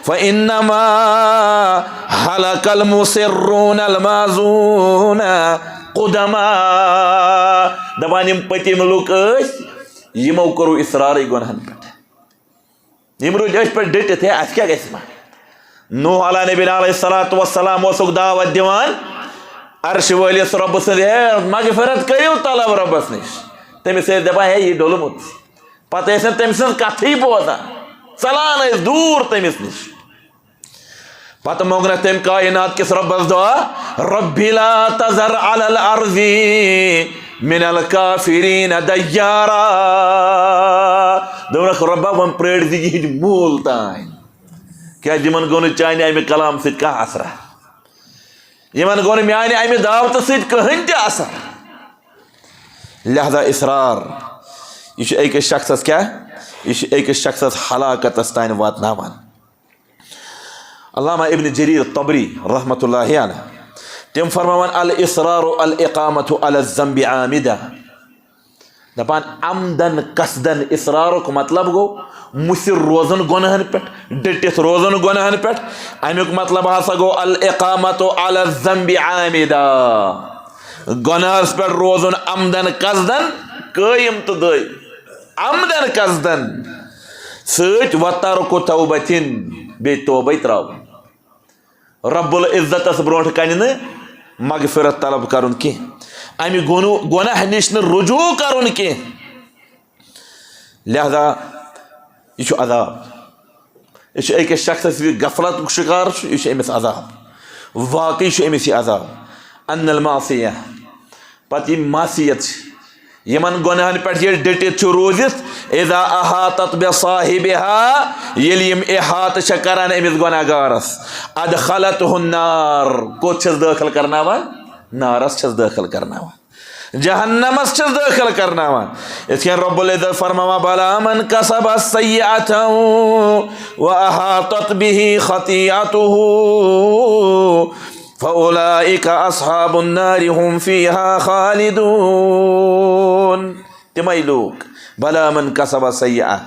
فإنما هلك المصرون الماضون قدما۔ دپان، یِم پٔتِم لُکھ ٲسۍ، یِمو کوٚرُو اصرارٕے گۄناہن پٮ۪ٹھ۔ یِم روٗدۍ أتھۍ پٮ۪ٹھ ڈٔٹِتھ، ہے، اَسہِ کیٛاہ گژھِ وۄنۍ؟ نوح علیٰ نبینا علیہ الصلوۃ والسلام اوسُکھ دعوت دِوان عرشہِ وٲلِس رۄبہٕ سٕنٛدِ، ہے، مغفرت کٔرِو طلب رۄبَس نِش۔ تٔمِس ٲسۍ دَپان، ہے، یہِ ڈوٚلمُت۔ پَتہٕ ٲسۍ نہٕ تٔمۍ سٕنٛز کَتھٕے بوزان، ژَلان ٲسۍ دوٗر تٔمِس نِش۔ پتہٕ مونٛگنکھ تٔمۍ کائنات کِس رۄبس دعا، رب لا تذر علی الارض من الکافرین دیارا۔ دوٚپنکھ، رۄبا، وۄنۍ پرٛٲرۍ زِ یِہنٛدۍ موٗل تام، کیٛازِ یِمن گوٚو نہٕ چانہِ اَمہِ کلام سۭتۍ کانٛہہ اثرا۔ یِمن گوٚو نہٕ میانہِ اَمہِ دعوتہٕ سۭتۍ کٕہٕنۍ تہِ اثر۔ لہذا اصرار، یہِ چھُ أکِس شخصس کیٛاہ؟ یہِ چھُ أکِس شخصس ہلاکتس تام واتناوان۔ علامہ ابن جریر طبری رحمۃ اللہ علیہ، تِم فرماوان، الاصرار الاقامۃ علی الذنب عامدا۔ دپان، عمدن قصدن اصرارُک مطلب گوٚو مُصر روزُن گۄناہن پٮ۪ٹھ، ڈٔٹِتھ روزُن گۄناہن پٮ۪ٹھ۔ امیُک مطلب ہسا گوٚو الاقامۃ علی الذنب عامدا، گۄناہس پٮ۪ٹھ روزُن عمدن قصدن قٲیِم تہٕ دٲیِم۔ عمدن قصدن سۭتۍ وترک توبتن، بیٚیہِ توبے تراوُن۔ رب العزتس برونٛٹھ کنہِ نہٕ مغفرت طلب کرُن کینٛہہ، امہِ گۄنہٕ-، گۄناہ نِش نہٕ رجوع کرُن کینٛہہ۔ لہذا یہِ چھُ عذاب۔ یہِ چھُ أکِس شخصس یُس غفلتُک شکار چھُ، یہِ چھُ أمِس عذاب۔ واقعی چھُ أمِس یہِ عذاب۔ ان المعصیہ، پتہٕ یِم معصیت چھِ، یِمن گۄناہن پٮ۪ٹھ ییٚلہِ ڈٔٹِتھ چھُ روٗزِتھ، اذا احاطت بصاحبها، ییٚلہِ یِم احاطہٕ چھِ کران أمِس گۄناہ گارس، ادخلته النار، کوٚت چھِس دٲخل کرناوان؟ نارس چھِس دٲخل کرناوان، جہنمس چھِس دٲخل کرناوان۔ یِتھ کٔنۍ رب العزت فرماوان، بلا من کسب سیئة و احاطت به خطیئته فاولئک اصحاب النار هم فیها خالدون۔ تِمے لوٗکھ، بلا من کسب سیئة،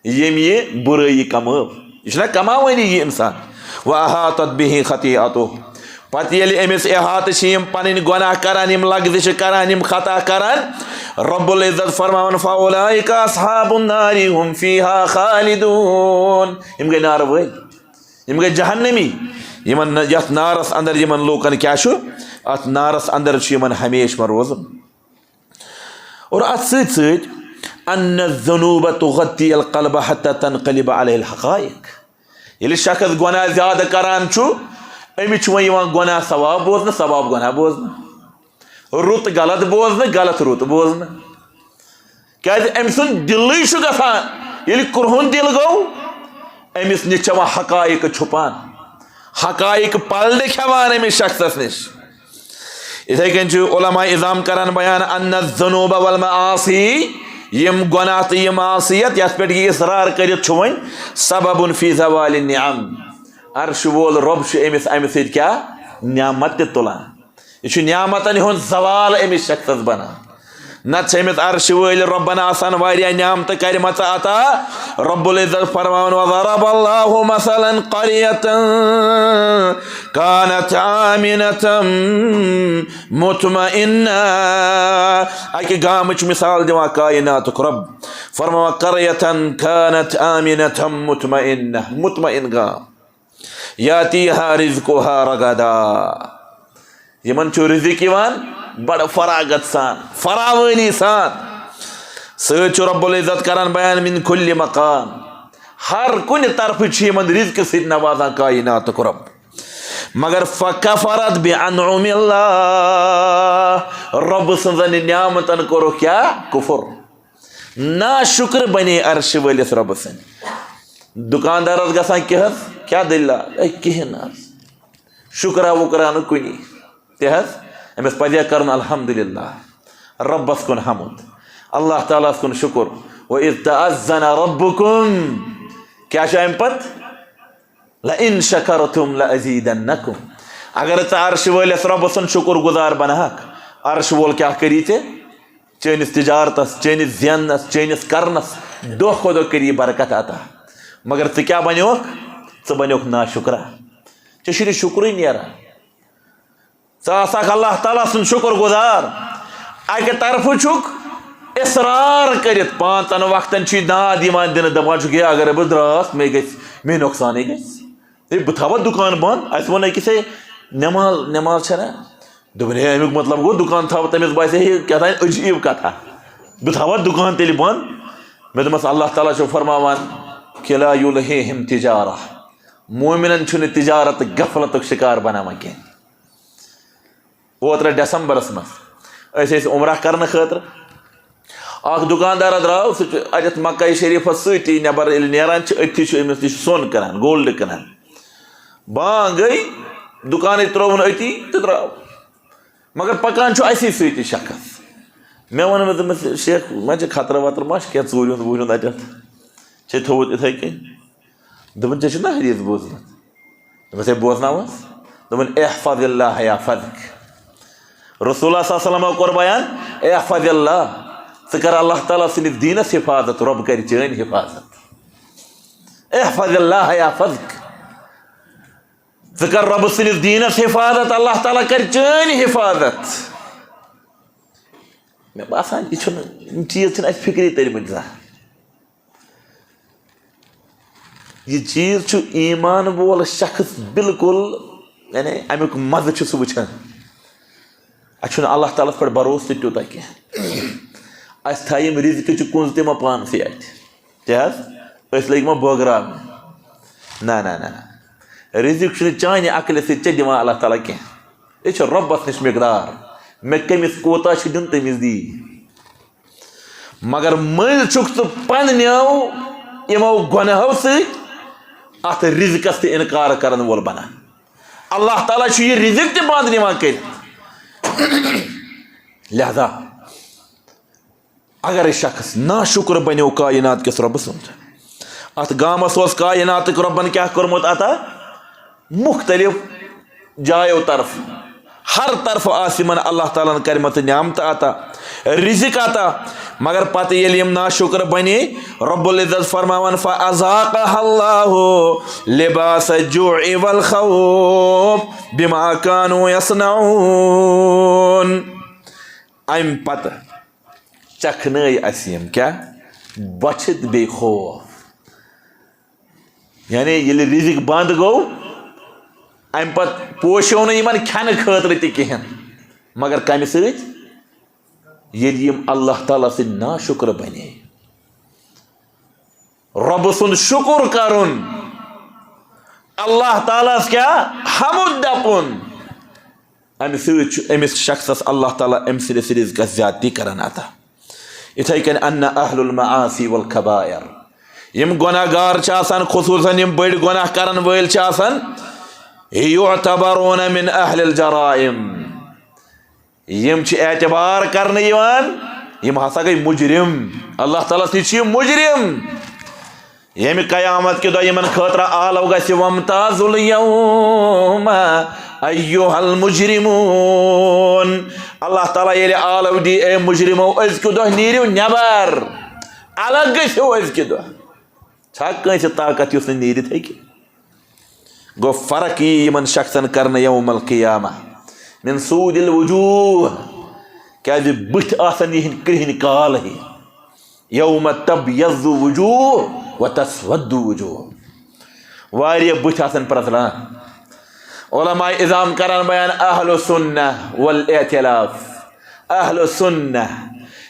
ییٚمۍ یہِ بُرٲیی کمٲو، یہِ چھُنہ کماوٲنی یہِ انسان، و احاطت به خطیئته، پتہٕ ییٚلہِ أمِس احاطہٕ چھِ یِم پنٕنۍ گۄناہ کران، یِم لغزِ چھِ کران، یِم خطا کران، رب العزت فرماوان، فاولئک اصحاب النار هم فیها خالدون، یِم گٔے نارٕ وٲلۍ۔ یِم گٔے جہنمی۔ یِمن نہ-، یتھ نارس اندر یِمن لوٗکن کیٛاہ چھُ؟ اتھ نارس اندر چھُ یِمن ہمیشہِ پٮ۪ٹھ روزُن۔ اور اتھ سۭتۍ سۭتۍ، ان الذنوب تغطی القلب حتی تنقلب علیہ الحقائق۔ ییٚلہِ شخص گۄناہ زیادٕ کران چھُ، أمِس چھُ وۄنۍ یِوان گۄناہ ثواب بوزنہٕ، ثواب گۄناہ بوزنہٕ، رُت غلط بوزنہٕ، غلط رُت بوزنہٕ۔ کیازِ أمۍ سُنٛد دِلٕے چھُ گژھان، ییٚلہِ کرٛہُن دِل گوٚو، أمِس نِش چھِ یِوان حقائق چھُپان، حقائق پلڈٕ کھٮ۪وان أمِس شخصس نِش۔ یِتھے کٔنۍ چھُ علماء عظام کران بیان، ان الذنوب والمعاصی، یِم گۄناہ تہٕ یِم معصیت یتھ پٮ۪ٹھ یہِ اصرار کٔرِتھ چھُ وۄنۍ، سبب فی زوال النعم، عرشہِ وول رۄب چھُ أمِس امہِ سۭتۍ کیٛاہ؟ نعمت تہِ تُلان۔ یہِ چھُ نعمتن ہُنٛد زوال أمِس شخصس بنان۔ نتہٕ چھِ أمِس عرشہِ وٲلۍ رۄبن آسان واریاہ نعمتہٕ کرِمژٕ عطا۔ رب العزت فرماوان، وضرب اللہ مثلا قریة کانت آمنة مطمئنة۔ اکہِ گامٕچ مثال دِوان کائناتُک رب، فرماوان، قریة کانت آمنة مطمئنة، مطمئن گام۔ یاتیہا رزقها رغدا۔ یِمن چھُ رزق یِوان بڑٕ فراغت سان، فراوٲنی سان۔ سۭتۍ چھُ رب العزت کران بیان، من کل مکان، ہر کُنہِ طرفہٕ چھُ یِمن رزقہٕ سۭتۍ نوازان کائناتُک رب۔ مگر فکفرت بانعم اللہ، رب سٕنزن نعمتن کوٚرُکھ کیٛاہ؟ کفر۔ ناشُکر بنے عرشہِ وٲلِس رۄبہٕ سٕنٛدۍ۔ دُکاندارس گژھان کیٛاہ حظ؟ کیٛاہ دٔلیٖلہ؟ ہے، کِہیٖنۍ نہٕ حظ۔ شُکرا وُکرا نہٕ کُنی۔ تہِ حظ، أمِس پزِ ہا کرُن الحمدللہ، رۄبس کُن حمد، اللہ تعالیٰ ہس کُن شُکر۔ وَإِذْ تَأَذَّنَ رَبُّكُمْ، کیٛاہ چھُ اَمہِ پتہٕ؟ لَئِن شَكَرْتُمْ لَأَزِيدَنَّكُمْ۔ اگر ژٕ عرشہِ وٲلِس رۄبہٕ سُنٛد شُکُر گُزار بنہکھ، عرشہِ وول کیٛاہ کری ژےٚ؟ چٲنِس تجارتس، چٲنِس زینس، چٲنِس کرنس دۄہ کھۄتہٕ دۄہ کری برکت عطا۔ مگر ژٕ کیٛاہ بنیوکھ؟ ژٕ بنیوکھ ناشُکرا۔ ژےٚ چھُے نہٕ شُکرُے نیران۔ ژٕ آسکھ اللہ تعالیٰ سُنٛد شُکُر گُزار۔ اَکہِ طرفہٕ چھُکھ اصرار کٔرِتھ پانٛژن وقتن چھُے داد یِوان دِنہٕ، دَپان چھُکھ، "ہے، اگر بہٕ درٛاس، مےٚ گژھِ، مےٚ نۄقصانٕے گژھِ۔ ہے، بہٕ تھاوٕ دُکان بنٛد۔" اَسہِ ووٚن أکِس، "ہے، نٮ۪ماز، نٮ۪ماز چھےٚ نا؟" دوٚپُن، "ہے، اَمیُک مطلب گوٚو دُکان تھاوٕ؟" تٔمِس باسے، "ہے، کیٛاہ تام عجیٖب کتھا، بہٕ تھاوٕ دُکان تیٚلہِ بنٛد؟" مےٚ دوٚپمَس، اللہ تعالیٰ چھُ فرماوان، "کہ لا یلہیہم تجارہ"، مومنن چھُنہٕ تجارت غفلتُک شکار بناوان کینٛہہ۔ اوترٕ ڈسمبرس منٛز أسۍ ٲسۍ عمرہ کرنہٕ خٲطرٕ۔ اکھ دُکاندارا درٛاو، سُہ چھُ اَتٮ۪تھ مکہ شریٖفَس سۭتی، نٮ۪بر ییٚلہِ نیران چھِ، أتھی چھُ أمِس نِش سۄن کٕنان، گولڈ کٕنان۔ بانگ گٔے، دُکانٕے ترٛووُن أتی تہٕ درٛاو۔ مگر پکان چھُ اَسی سۭتۍ یہِ شخص۔ مےٚ ووٚن أمِس، دوٚپمَس، "شیخ، وۄنۍ چھِ خطرٕ وطرٕ ما چھِ کینٛہہ، ژوٗرِ ہُنٛد ووٗرِ ہُنٛد اَتٮ۪تھ؟ چھے تھوٚومُت یِتھَے کٔنۍ؟" دوٚپُن، "ژےٚ چھُکھ نا حدیث بوٗزمُت؟" دوٚپمَس، "ہے، بوزناوَس۔" دوٚپُن، "احفظ اللہ یحفظک۔" رسول اللہ صلی اللہ علیہ وسلم کوٚر بیان، "احفظ اللہ"، ژٕ کر اللہ تعالیٰ سٕنٛدِس دیٖنَس حفاظت، رۄب کرِ چٲنۍ حفاظت۔ احفظ اللہ یحفظک، ژٕ کر رۄب سٕنٛدِس دیٖنَس حفاظت، اللہ تعالیٰ کرِ چٲنۍ حفاظت۔ مےٚ باسان، یہِ چھُنہٕ، یِم چیٖز چھِنہٕ اَسہِ فِکرِ تٔرمٕتۍ زانٛہہ۔ یہِ چیٖز چھُ ایمان وول شخص بالکل، یعنی اَمیُک مَزٕ چھُ سُہ وٕچھان۔ اَسہِ چھُنہٕ اللہ تعالیٰ ہَس پٮ۪ٹھ بھروسہٕ تہِ تیوٗتاہ کینٛہہ۔ اَسہِ تھایہِ یِم رِزقٕچہِ کُنٛز تہِ ما پانسٕے اَتھِ۔ کیٛاہ حظ؟ أسۍ لٔگۍ ما بٲگراونہِ؟ نہ، نہ، نہ، نہ۔ رِزق چھُنہٕ چانہِ عقلہِ سۭتۍ ژےٚ دِوان اللہ تعالیٰ کینٛہہ۔ یہِ چھُ رۄبَس نِش مقدار۔ مےٚ کٔمِس کوٗتاہ چھُ دیُن، تٔمِس دی۔ مگر مٔنٛزۍ چھُکھ ژٕ پننیو یِمو گۄناہو سۭتۍ اتھ رزقس تہِ انکار کرن وول بنان۔ اللہ تعالیٰ چھُ یہِ رزق تہِ بنٛد نِوان کٔرِتھ۔ لہذا اگر یہِ شخص ناشُکر بنیو کائنات کِس رۄبہٕ سُنٛد، اتھ گامس اوس کائناتٕکۍ رۄبن کیٛاہ کوٚرمُت عطا؟ مختلف جایو طرف، ہر طرف آسہِ یِمن اللہ تعالیٰ ہن کرِمژٕ نعمتہٕ عطا، رزق عطا، مگر پتہٕ ییٚلہِ یِم ناشُکر بنے، رب العزت فرماوان، فَأَذَاقَهَا اللَّهُ لِبَاسَ الْجُوعِ وَالْخَوْفِ بِمَا كَانُوا يَصْنَعُونَ۔ امہِ پتہٕ چکھنٲے اسہِ یِم کیٛاہ؟ بۄچھِ تہٕ بیٚیہِ خوف۔ یعنی ییٚلہِ رزق بنٛد گوٚو، امہِ پتہٕ پوشیو نہٕ یِمن کھٮ۪نہٕ خٲطرٕ تہِ کِہیٖنۍ، مگر کمہِ سۭتۍ؟ ییٚلہِ یِم اللہ تعالیٰ سٕنٛدۍ ناشُکر بنے۔ رۄبہٕ سُنٛد شُکُر کرُن، اللہ تعالیٰ ہس کیٛاہ؟ حمد دپُن۔ امہِ سۭتۍ چھُ أمِس شخصس اللہ تعالیٰ أمۍ سٕنٛدِس رزقس زیادتی کران عطا۔ یِتھے کٔنۍ ان اہل المعاصی والکبائر، یِم گۄناہ گار چھِ آسان، خصوٗصاً یِم بٔڑۍ گۄناہ کرن وٲلۍ چھِ آسان، یعتبرون من اہل الجرائم، یِم چھِ اعتبار کرنہٕ یِوان، یِم ہسا گٔے مجرم، اللہ تعالیٰ ہس نِش چھِ یِم مجرم۔ ییٚمہِ قیامت کہِ دۄہ یِمن خٲطرٕ آلو گژھِ، وَامْتَازُوا الْيَوْمَ أَيُّهَا الْمُجْرِمُونَ۔ اللہ تعالیٰ ییٚلہِ آلو دی، اے مجرمو، أزکہِ دۄہ نیٖرِو نٮ۪بر، الگ گٔژھِو أزکہِ دۄہ۔ چھا کٲنٛسہِ طاقت یُس نہٕ نیٖرِتھ ہیٚکہِ؟ گوٚو فرق یی یِمن شخصن کرنہٕ یوم القیامہ۔ من سود الوجوہ، کیازِ بٕتھۍ آسن یِہنٛدۍ کرٛہِنۍ کال ہی۔ یوم تبیض وجوہ و تسود وجوہ۔ واریاہ بٕتھۍ آسن پرٛزلان۔ علماء عظام کران بیان اہل سنہ والائتلاف۔ اہل سنہ،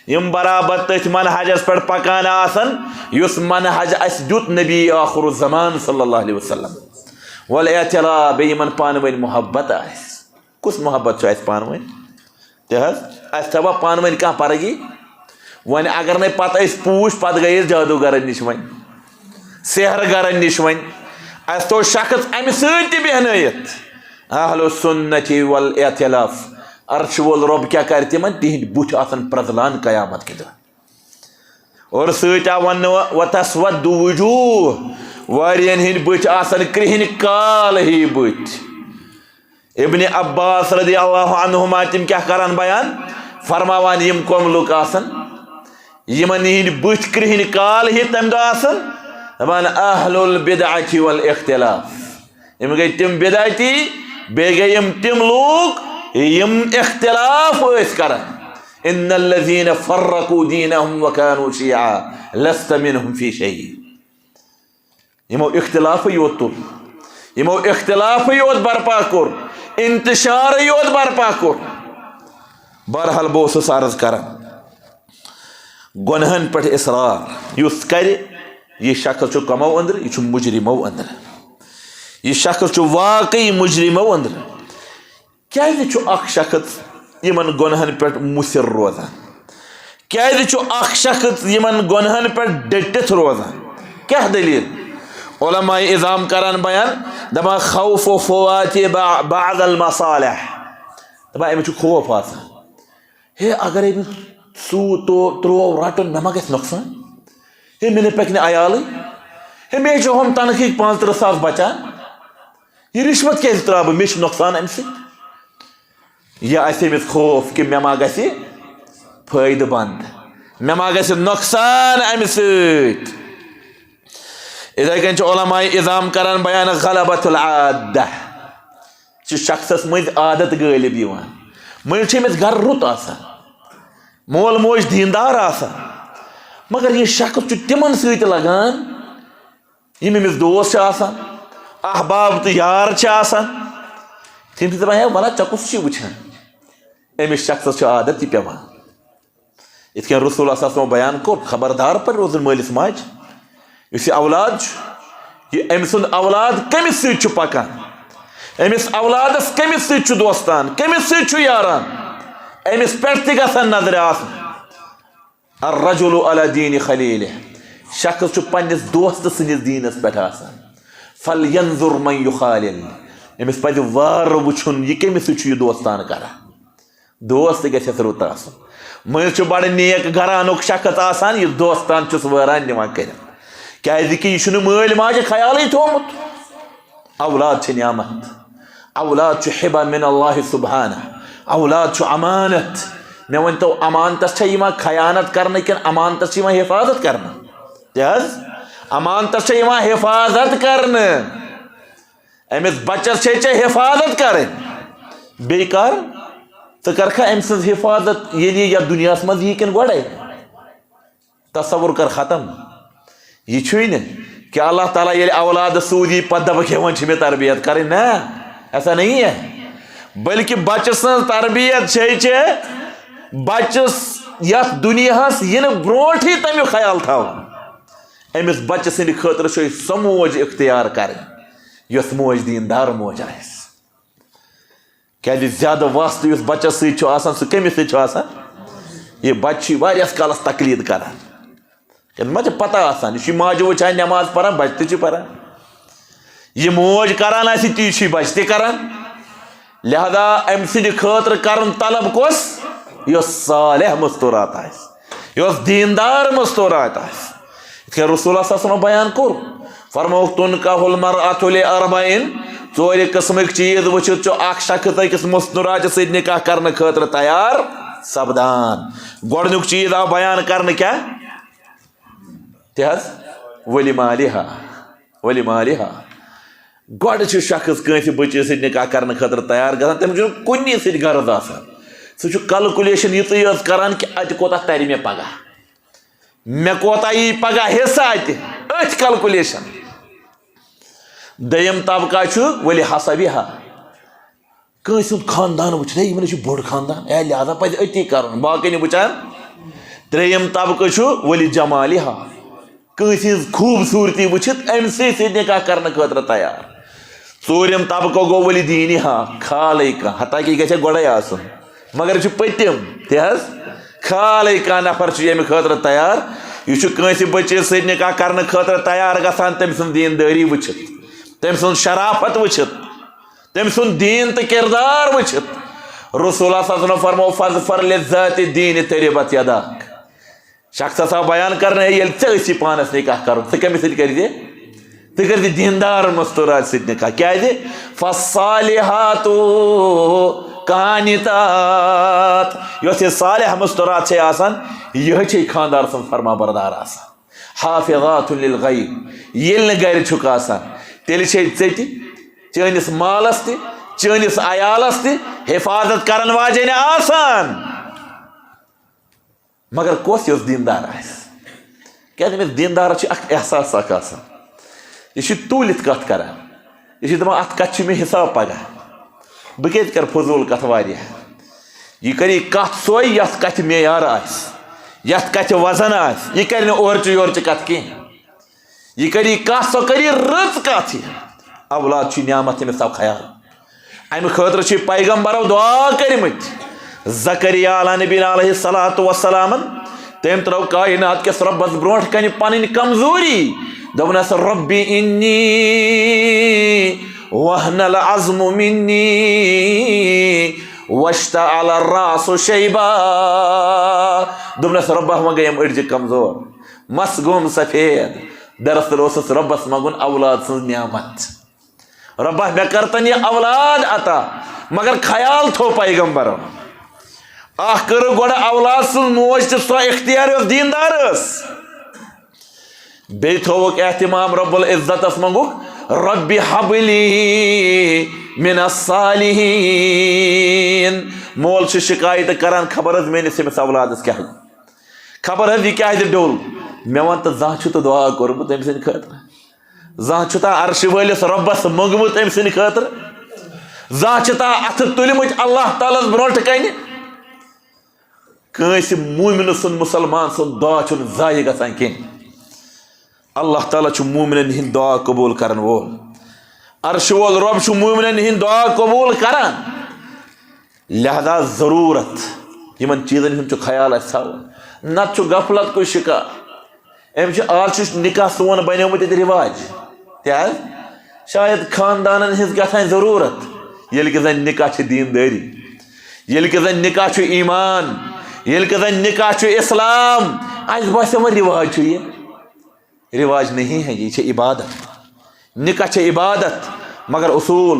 یِم برابر تٔتھۍ منہجس پٮ۪ٹھ پکان آسن، یُس منہج اسہِ دیُت نبی آخر الزمان صلی اللہ علیہ وسلم۔ والائتلاف، بیٚیہِ یِمن پانہٕ ؤنۍ محبت آسہِ۔ کُس محبت چھُ اسہِ پانہٕ ؤنۍ؟ تہِ حظ، اسہِ تھاوا پانہٕ ؤنۍ کانٛہہ فرق یی؟ وۄنۍ اگر نے پتہٕ أسۍ پوٗچھ، پتہٕ گٔے أسۍ جادوگرن نِش وۄنۍ، سحر گرن نِش وۄنۍ۔ اسہِ تھوٚو شخص امہِ سۭتۍ تہِ بیہنٲیِتھ۔ اہل السنت والائتلاف، عرشہِ وول رۄب کیٛاہ کرِ تِمن؟ تِہنٛدۍ بُتھۍ آسن پرٛزلان قیامت کہِ دۄہ۔ اور سۭتۍ آو وننہٕ، وتسود وجوہ، واریاہن ہٕنٛدۍ بُتھۍ آسن کرٛہِنۍ کال ہی بُتھۍ۔ ابن عباس رضی اللہ عنہما تِم کیٛاہ کران بیان؟ فرماوان، یِم کۄم لُکھ آسن، یِمن ہٕنٛدۍ بٕتھۍ کرٛہِنۍ کال ہی تمہِ دۄہ آسن، دپان، اہل البدعہ والاختلاف۔ یِم گٔے تِم بدعتی، بیٚیہِ گٔے یِم تِم لوٗکھ یِم اختلاف ٲسۍ کران۔ ان الذین فرقوا دینہم وکانوا شیعا لست منہم فی شیء۔ یِمو اختلافٕے یوت تُل، یِمو اختلافٕے یوت برپا کوٚر، انتشارٕے یوت برپا کوٚر۔ بہرحال بہٕ اوسُس عرض کران، گۄنہن پٮ۪ٹھ اصرار یُس کرِ، یہِ شخص چھُ کمو أنٛدرٕ، یہِ چھُ مجرمو أنٛدرٕ۔ یہِ شخص چھُ واقعی مجرمو أنٛدرٕ۔ کیازِ چھُ اکھ شخص یِمن گۄنہن پٮ۪ٹھ مُصر روزان؟ کیازِ چھُ اکھ شخص یِمن گۄنہن پٮ۪ٹھ ڈٔٹِتھ روزان؟ کیاہ دٔلیٖل؟ علماء عظام کران بیان، دپان، "خوف فوات بع-، بعض المصالح"، دپان، أمِس چھُ خوف آسان، ہے، اگر أمِس سوٗد تو-، ترٛوو رٹُن، مےٚ ما گژھِ نۄقصان؟ ہے، مےٚ نہٕ پکہِ نہٕ عیالٕے۔ ہے، مےٚ چھُ ہُم تنخواہٕکۍ پانٛژترٕٛہ ساس بچان، یہِ رِشوت کیازِ ترٛاوٕ بہٕ؟ مےٚ چھُ نۄقصان امہِ سۭتۍ۔ یہِ آسہِ أمِس خوف کہِ مےٚ ما گژھِ فٲیدٕ بنٛد، مےٚ ما گژھِ نۄقصان امہِ سۭتۍ۔ اِتھے کٔنۍ چھِ علماء عظام کران بیان غلبۃ العادہ، چھِ شخصس مٔنٛزۍ عادت غٲلب یِوان، مٔنٛزۍ چھِ أمِس گرٕ رُت آسان، مول موج دیٖندار آسان، مگر یہِ شخص چھُ تِمن سۭتۍ لگان یِم أمِس دوس چھِ آسان، احباب تہٕ یار چھِ آسان۔ تِم چھِ دَپان، "ہے، وَلہٕ، ژےٚ کُس چھُے وٕچھان؟" أمِس شخصس چھُ عادت تہِ پٮ۪وان۔ یِتھ کٔنۍ رسول اللہ صلی اللہ علیہ وسلم بیان کوٚر، خبردار پٲٹھۍ روزُن مٲلِس ماجہِ۔ یُس یہِ اولاد چھُ، یہِ أمۍ سُنٛد اولاد کٔمِس سۭتۍ چھُ پکان؟ أمِس اولادس کٔمِس سۭتۍ چھُ دوستان؟ کٔمِس سۭتۍ چھُ یاران؟ أمِس پٮ۪ٹھ تہِ گژھن نظرِ آسٕنۍ۔ الرجل علی دین خلیلہ، شخص چھُ پننِس دوست سٕنٛدِس دیٖنس پٮ۪ٹھ آسان۔ فلینظر من یخالل، أمِس پزِ وارٕ وٕچھُن، یہِ کٔمِس سۭتۍ چھُ یہِ دوستان کران۔ دوست گژھٮ۪س رُت آسُن۔ مٔنٛزۍ چھُ بڑٕ نیک گھرانُک شخص آسان، یہِ دوستان چھُس وٲران نِوان کٔرِتھ، کیازِ کہِ یہِ چھُنہٕ مٲلۍ ماجہِ خیالٕے تھوٚومُت۔ اولاد چھِ نعمت، اولاد چھُ ہبہ من اللہ سبحانہ، اولاد چھُ امانت۔ مےٚ ؤنۍ تو، امانتس چھا یِوان خیانت کرنہٕ کِنہٕ امانتس چھِ یِوان حفاظت کرنہٕ؟ تہِ حظ، امانتس چھا یِوان حفاظت کرنہٕ۔ أمِس بچس چھے ژےٚ حفاظت کرٕنۍ۔ بیٚیہِ کر؟ ژٕ کرکھا أمۍ سٕنٛز حفاظت ییٚلہِ یہِ یتھ دُنیاہس منٛز یی کِنہٕ گۄڈے؟ تصور کر ختم۔ یہِ چھُے نہٕ کہِ اللہ تعالیٰ ییٚلہِ اولاد سوٗزی پتہٕ دپکھ، ہے، وۄنۍ چھِ مےٚ تربیت کرٕنۍ۔ نہ، ایسا نہیں ہے۔ بلکہِ بچہٕ سٕنٛز تربیت چھے ژےٚ بچس یتھ دُنیاہس یِنہٕ برونٹھٕے تمیُک خیال تھاوُن۔ أمِس بچہٕ سٕنٛدِ خٲطرٕ چھے سۄ موج اختیار کرٕنۍ، یۄس موج دیٖندار موج آسہِ۔ کیازِ زیادٕ واسطہٕ یُس بچس سۭتۍ چھُ آسان، سُہ کٔمِس سۭتۍ چھُ آسان؟ یہِ بچہٕ چھُ واریاہس کالس تقلید کران۔ یتھ ما چھِ پتہ آسان، یہِ چھُ ماجہِ وٕچھان نٮ۪ماز پران، بچہٕ تہِ چھُ پران۔ یہِ موج کران آسہِ، تی چھُ یہِ بچہٕ تہِ کران۔ لہذا أمۍ سٕنٛدِ خٲطرٕ کرُن طلب کۄس؟ یۄس صالح مستورات آسہِ، یۄس دیٖندار مستورات آسہِ۔ یِتھ کٔنۍ رسول اللہ صلی اللہ علیہ وسلم بیان کوٚر، فرمووُکھ، "تنکح المرأة لأربع"، ژورِ قٕسمٕکۍ چیٖز وٕچھِتھ چھُ اکھ شخص أکِس مستوراژِ سۭتۍ نکاح کرنہٕ خٲطرٕ تیار سپدان۔ گۄڈٕنیُک چیٖز آو بیان کرنہٕ، کیٛاہ؟ تہِ حظ، ولمالها، ولمالها۔ گۄڈٕ چھُ شخص کٲنٛسہِ بٔچی سۭتۍ نکاح کرنہٕ خٲطرٕ تیار گژھان، تٔمِس چھُنہٕ کُنی سۭتۍ غرض آسان۔ سُہ چھُ calculation یِژٕے یٲژ کران کہِ اتہِ کوتاہ ترِ مےٚ پگاہ، مےٚ کوتاہ یی پگاہ حصہٕ اتہِ، أتھۍ calculation۔ دوٚیِم طبقہ چھُ ولحسبها، کٲنٛسہِ ہُنٛد خاندان وٕچھِتھ، ہے، یِمن چھُ بوٚڑ خاندان، ہے، لہذا پزِ أتی کرُن، باقٕے نہٕ وٕچھان۔ ترٛیٚیِم طبقہٕ چھُ ولجمالها، کٲنٛسہِ ہٕنٛز خوٗبصوٗرتی وٕچھِتھ أمۍ سٕے سۭتۍ نکاح کرنہٕ خٲطرٕ تیار۔ ژوٗرِم طبقہٕ گوٚو ولدینها، خالٕے کانٛہہ، حتیٰ کہِ یہِ گژھِ گۄڈَے آسُن، مگر یہِ چھُ پٔتِم تہِ حظ۔ خالٕے کانٛہہ نفر چھُ ییٚمہِ خٲطرٕ تیار، یہِ چھُ کٲنٛسہِ بٔچی سۭتۍ نکاح کرنہٕ خٲطرٕ تیار گژھان، تٔمۍ سٕنٛز دیٖندٲری وٕچھِتھ، تٔمۍ سٕنٛز شرافت وٕچھِتھ، تٔمۍ سُنٛد دیٖن تہٕ کردار وٕچھِتھ۔ رسول اللہ صلی اللہ علیہ وسلم فرموو، "فاظفر لذات الدین تربت یداک"۔ شخصس آو بیان کرنہٕ، ہے، ییٚلہِ ژےٚ ٲسی پانس نکاح کرُن، ژٕ کٔمِس سۭتۍ کٔرۍ زِ؟ ژٕ کٔرۍ زِ دیٖندار مستورات سۭتۍ نکاح۔ کیازِ؟ "فالصالحات قانتات"، یۄس یہِ صالح مستورات چھے آسان، یِہے چھے خاندار سٕنٛز فرما بردار آسان۔ "حافظات للغیب"، ییٚلہِ نہٕ گرِ چھُکھ آسان، تیٚلہِ چھے ژےٚ تہِ، چٲنِس مالس تہِ، چٲنِس عیالس تہِ حفاظت کرن واجیٚنۍ آسان۔ مگر کۄس یۄس دیٖندار آسہِ؟ کیازِ أمِس دیٖندارس چھُ اکھ احساس اکھ آسان۔ یہِ چھُ توٗلِتھ کتھ کران۔ یہِ چھُ دپان، اتھ کتھِ چھُ مےٚ حساب پگاہ۔ بہٕ کیازِ کرٕ فضوٗل کتھٕ واریاہ؟ یہِ کرِ کتھ سۄے، یتھ کتھِ معیار آسہِ، یتھ کتھِ وزن آسہِ۔ یہِ کرِ نہٕ اورچہِ یورچہِ کتھٕ کینٛہہ۔ یہِ کری کتھ، سۄ کری رٕژ کتھ۔ یہِ اولاد چھُ نعمت، تٔمِس تھاو خیال۔ امہِ خٲطرٕ چھِ پیغمبرو دعا کٔرمٕتۍ۔ زکریا علیہ نبی علیہ الصلوۃ والسلامن تٔمۍ ترٲو کائنات کِس رۄبس برونٛٹھ کنہِ پنٕنۍ کمزوری۔ دوٚپنس، "رب انی وہن العظم منی واشتعل الرأس شیبا۔" دوٚپنس، "رۄبا، وۄنۍ گٔیم أڈجہِ کمزور، مس گوم سفید۔" دراصل اوسُس رۄبس منٛگُن اولاد سٕنٛز نعمت۔ "رۄبا، مےٚ کر تن یہِ اولاد عطا۔" مگر خیال تھوٚو پیغمبرن۔ اکھ کٔرٕکھ گۄڈٕ اولاد سٕنٛز موج تہِ سۄ اختیار یۄس دیندار ٲس۔ بیٚیہِ تھوٚوُکھ اہتمام، رب العزتس منٛگُکھ، "رب حب لی من الصالحین۔" مول چھُ شکایت کران، "خبر حظ میٲنِس أمِس اولادس کیٛاہ گوٚو؟ خبر حظ یہِ کیٛازِ ڈوٚل؟ مےٚ وَن تہٕ، زانٛہہ چھُ تہٕ دعا کوٚرمُت أمۍ سٕنٛدِ خٲطرٕ؟ زانٛہہ چھُ تہٕ عرشہِ وٲلِس رۄبَس موٚنٛگمُت أمۍ سٕنٛدِ خٲطرٕ؟ زانٛہہ چھِ تہٕ اَتھٕ تُلمٕتۍ اللہ تعالیٰ ہَس برونٛٹھ کَنہِ؟" کٲنٛسہِ مومنہٕ سُنٛد، مُسلمان سُنٛد دعا چھُنہٕ ضایع گژھان کینٛہہ۔ اللہ تعالیٰ چھُ مومنن ہٕنٛدۍ دعا قبوٗل کرن وول۔ عرشہِ وول رۄب چھُ مومنن ہٕنٛدۍ دعا قبوٗل کران۔ لہذا ضروٗرت یِمن چیٖزن ہُنٛد چھُ خیال اَسہِ تھاوُن، نتہٕ چھُ غفلت کُے شِکار۔ أمۍ چھُ، آز چھُ نکاح سون بنیومُت ییٚتہِ رِواج، تہِ حظ۔ شاید خاندانن ہٕنٛز گژھان ضروٗرت، ییٚلہِ کہِ زن نکاح چھِ دیٖندٲری، ییٚلہِ کہِ زن نکاح چھُ ایمان، ییٚلہِ کہِ زن نکاح چھُ اسلام، اَسہِ باسیٚو وۄنۍ رِواج چھُ یہِ۔ رِواج نہیں ہے، یہِ چھِ عبادت۔ نکاح چھِ عبادت، مگر اصوٗل،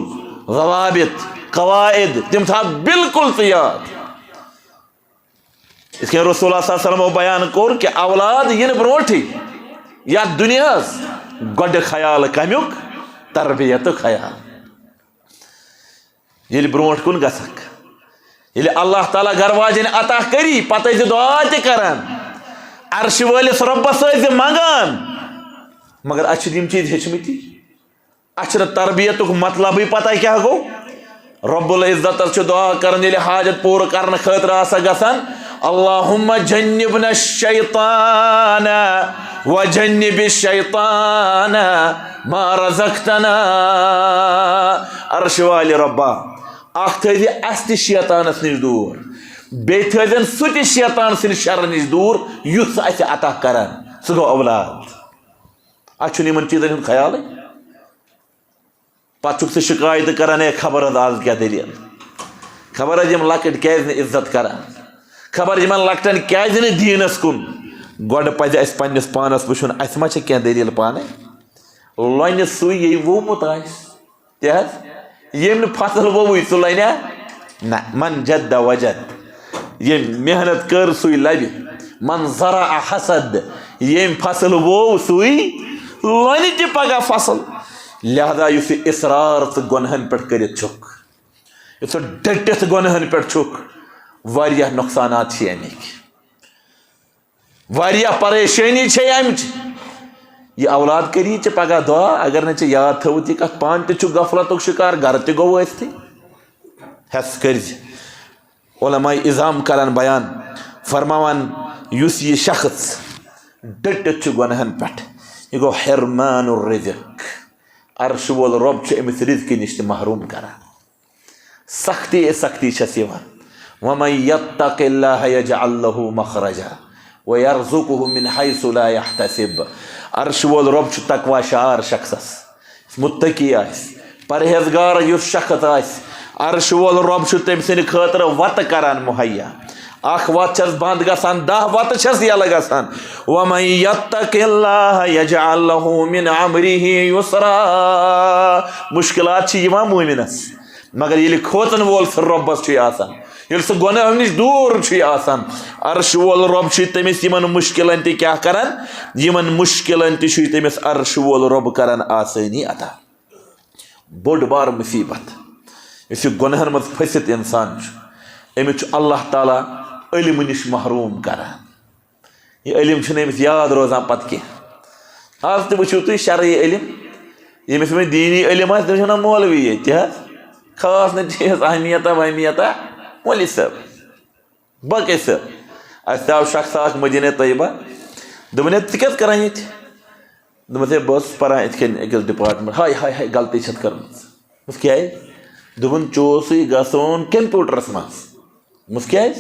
ضوابط، قواعد، تِم تھاو بالکل ژٕ یاد۔ یِتھ کٔنۍ رسول اللہ صلی اللہ علیہ وسلمو بیان کوٚر کہِ اولاد یِنہٕ برونٛٹھٕے یتھ دُنیاہس، گۄڈٕ خیال کمیُک؟ تربیتُک خیال۔ ییٚلہِ برونٛٹھ کُن گژھکھ، ییٚلہِ اللہ تعالیٰ گرٕ واجٮ۪ن عطا کٔری، پتہٕ ٲسۍ زِ دعا تہِ کران، عرشہِ وٲلِس رۄبس ٲسۍ زِ منٛگان۔ مگر اَسہِ چھِ یِم چیٖز ہیٚچھمٕتی، اَسہِ چھِنہٕ تربیتُک مطلبٕے پتہ کیٛاہ گوٚو۔ رب العزتس چھُ دعا کران، ییٚلہِ حاجت پوٗرٕ کرنہٕ خٲطرٕ آسان گژھان، "اللہم جنبنا الشیطان و جنب الشیطان ما رزقتنا۔" عرشہِ والہِ رۄبا، اکھ تھٲوزِ اَسہِ تہِ شیطانس نِش دوٗر، بیٚیہِ تھٲوزٮ۪ن سُہ تہِ شیطان سٕنٛدِ شرٕ نِش دوٗر، یُس اَسہِ عطا کران، سُہ گوٚو اولاد۔ اَسہِ چھُنہٕ یِمن چیٖزن ہُنٛد خیالٕے۔ پتہٕ چھُکھ ژٕ شِکایتہٕ کران، "ہے، خبر حظ آز کیٛاہ دٔلیٖل؟ خبر حظ یِم لۄکٕٹۍ کیٛازِ نہٕ عزت کران؟ خبر یِمن لۄکٹٮ۪ن کیٛازِ نہٕ دیٖنس کُن؟" گۄڈٕ پزِ اَسہِ پننِس پانس وٕچھُن، اَسہِ ما چھِ کینٛہہ دٔلیٖل پانَے؟ لۄنہِ سُے ییٚمۍ ووٚومُت آسہِ۔ تہِ حظ، ییٚمۍ نہٕ فصل ووٚوُے، سُہ لَنیٛا؟ نہ، من جد وجد۔ ییٚمۍ محنت کٔر، سُے لَبہِ۔ من زرع حصد۔ ییٚمۍ فصل ووٚو، سُے لۄنہِ تہِ پگاہ فصل۔ لہذا یُس یہِ اصرار ژٕ گۄنہَن پٮ۪ٹھ کٔرِتھ چھُکھ، یُس ژٕ ڈٔٹِتھ گۄنہَن پٮ۪ٹھ چھُکھ، واریاہ نۄقصانات چھِ اَمِکۍ۔ واریاہ پریشٲنی چھے اَمِچ۔ یہِ اولاد کٔری ژےٚ پگاہ دۄہ، اگر نہٕ ژےٚ یاد تھٲوٕتھ یہِ کتھ، پانہٕ تہِ چھُ غفلتُک شکار، گرٕ تہِ گوٚو ٲسۍتھٕے۔ ہٮ۪س کٔرزِ۔ علماء عظام کران بیان، فرماوان، یُس یہِ شخص ڈٔٹِتھ چھُ گۄنہن پٮ۪ٹھ، یہِ گوٚو حرمان الرزق۔ عرشہِ وول رۄب چھُ أمِس رزقہِ نِش تہِ محروم کران۔ سختی سختی چھس یِوان۔ ومن یتق اللہ یجعل لہ مخرجا ویرزقہ من حیث لا یحتسب۔ عرشہِ وول رۄب چھُ تقوی شعار شخصس، متقی آسہِ، پرہیزگار یُس شخص آسہِ، عرشہِ وول رۄب چھُ تٔمۍ سٕنٛدِ خٲطرٕ وتہٕ کران مہیا۔ اکھ وتھ چھس بند گژھان، دہ وتہٕ چھس یلہٕ گژھان۔ ومن یتق اللہ یجعل لہ من امرہ یسرا۔ مشکلات چھِ یِوان مومنس، مگر ییٚلہِ کھوژن وول سُہ رۄبس چھُے آسان، ییٚلہِ سُہ گۄناہو نِش دوٗر چھُے آسان، عرشہِ وول رۄب چھُے تٔمِس یِمن مشکلن تہِ کیٛاہ کران؟ یِمن مشکلن تہِ چھُے تٔمِس عرشہِ وول رۄب کران آسٲنی عطا۔ بوٚڑ بار مصیبت، یُس یہِ گۄناہن منٛز پھٔسِتھ انسان چھُ، أمِس چھُ اللہ تعالیٰ علمہٕ نِش محروم کران۔ یہِ علم چھُنہٕ أمِس یاد روزان پتہٕ کینٛہہ۔ آز تہِ وٕچھِو تُہۍ شرعی علم، ییٚمِس وۄنۍ دیٖنی علم آسہِ، تٔمِس چھِ وَنان مولوی ییٚتہِ، تہِ حظ۔ خاص نہٕ چیٖز اہمیتا وہمیتا، مولوی صٲب، باقٕے صٲب۔ اَسہِ تہِ آو شخص اکھ مدینہ طیبہ، دوٚپُن، "ہے، ژٕ کیٛاہ چھُکھ کران ییٚتہِ؟" دوٚپمَس، "ہے، بہٕ اوسُس پران یِتھ کٔنۍ أکِس department۔" "ہاے، ہاے، ہاے، غلطی چھَتھ کٔرمٕژ۔" دوٚپمَس، "کیٛازِ؟" دوٚپُن، "ژےٚ اوسُے گژھُن computerس منٛز۔" دوٚپمَس، "کیٛازِ؟"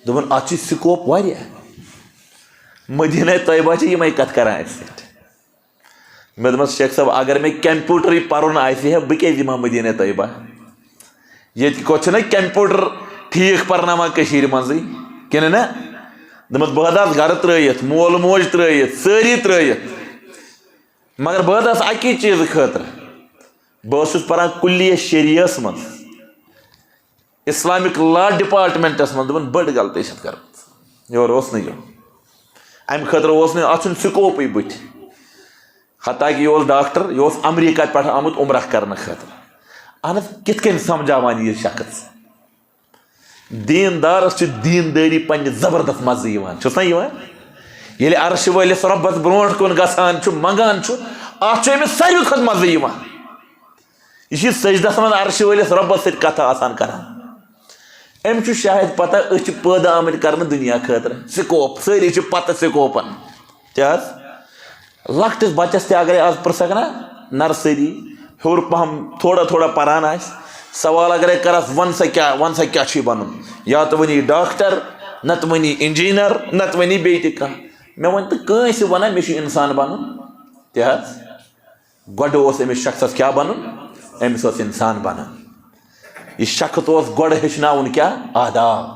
دوٚپُن، "اَتھ چھُے scope واریاہ۔" مدینہ طیبہ چھِ یِمے کتھ کران اَسہِ سۭتۍ۔ مےٚ دوٚپمَس، "شیخ صٲب، اگر مےٚ کمپیوٹرٕے پرُن آسہِ ہے، بہٕ کیٛازِ یِمہٕ ہا مدینہ طیبہ؟ ییٚتہِ کوٚت چھُنہ کمپیوٹر ٹھیٖک پرناوان کٔشیٖرِ منٛزٕے، کِنہٕ نہ؟" دوٚپمَس، "بہٕ حظ آس گرٕ ترٲیِتھ، مول موج ترٲیِتھ، سٲری ترٲیِتھ، مگر بہٕ حظ آس اَکی چیٖزٕ خٲطرٕ، بہٕ اوسُس پران کُلیہ شریعس منٛز، اسلامک لا ڈپارٹمنٹس منٛز۔" دوٚپُن، بٔڑ غلطی چھَتھ کٔرمٕژ، یورٕ اوس نہٕ یُن۔ اَمہِ خٲطرٕ اوس نہٕ، اَتھ چھُنہٕ سکوپٕے بٕتھِ۔ حتیٰ کہ یہِ اوس ڈاکٹر، یہِ اوس امریکہ پٮ۪ٹھ آمُت عمرہ کرنہٕ خٲطرٕ۔ اہن حظ، کِتھ کٔنۍ سمجھاوان یہِ شخص؟ دیٖندارس چھِ دیٖندٲری پننہِ زبردست مزٕ یِوان، چھُس نہ یِوان؟ ییٚلہِ عرشہِ وٲلِس رۄبس برونٛٹھ کُن گژھان چھُ، منٛگان چھُ، اتھ چھُ أمِس ساروی کھۄتہٕ مزٕ یِوان۔ یہِ چھُ سجدس منٛز عرشہِ وٲلِس رۄبس سۭتۍ کتھٕ آسان کران۔ أمِس چھُ شاید پتہ أسۍ چھِ پٲدٕ آمٕتۍ کرنہٕ دُنیا خٲطرٕ۔ سکوپ، سٲری چھِ پتہٕ سکوپن۔ کیٛاہ حظ؟ لۄکٹِس بچس تہِ اگرے آز پرژھکھ نا، نرسری، ہیوٚر پہم تھوڑا تھوڑا پران آسہِ، سوال اگرے کرس، "وَن سا کیٛاہ، وَن سا کیٛاہ چھُے بنُن؟" یا تہٕ ؤنی ڈاکٹر، نتہٕ ؤنی انجینئر، نتہٕ ؤنی بیٚیہِ تہِ کانٛہہ۔ مےٚ ؤنۍ تہٕ کٲنٛسہِ ونان مےٚ چھُ انسان بنُن؟ تہِ حظ۔ گۄڈٕ اوس أمِس شخصس کیٛاہ بنُن؟ أمِس اوس انسان بنُن۔ یہِ شخص اوس گۄڈٕ ہیٚچھناوُن کیٛاہ؟ آداب۔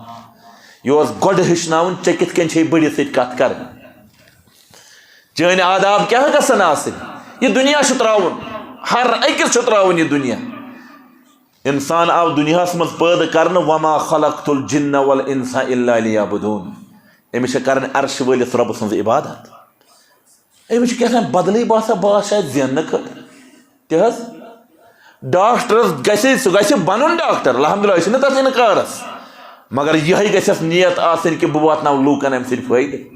یہِ اوس گۄڈٕ ہیٚچھناوُن، ژےٚ کِتھ کٔنۍ چھے بٔڑِس سۭتۍ کتھ کرٕنۍ۔ چٲنۍ آداب کیٛاہ گژھن آسٕنۍ؟ یہِ دُنیا چھُ ترٛاوُن، ہر أکِس چھُ ترٛاوُن یہِ دُنیا۔ انسان آو دُنیاہس منٛز پٲدٕ کرنہٕ، "وما خلقت الجن والانس الا لیعبدون"۔ أمِس چھِ کرٕنۍ عرشہِ وٲلِس رۄبہٕ سٕنٛز عبادت۔ أمِس چھُ کیٛاہ تام بدلٕے باسان، بہٕ آس شاید زیننہٕ خٲطرٕ۔ تہِ حظ، ڈاکٹرس گژھِ، سُہ گژھِ بنُن ڈاکٹر، الحمدللہ، أسۍ چھِنہٕ تتھ انکارس، مگر یِہے گژھٮ۪س نیت آسٕنۍ کہِ بہٕ واتناو لوٗکن امہِ سۭتۍ فٲیدٕ۔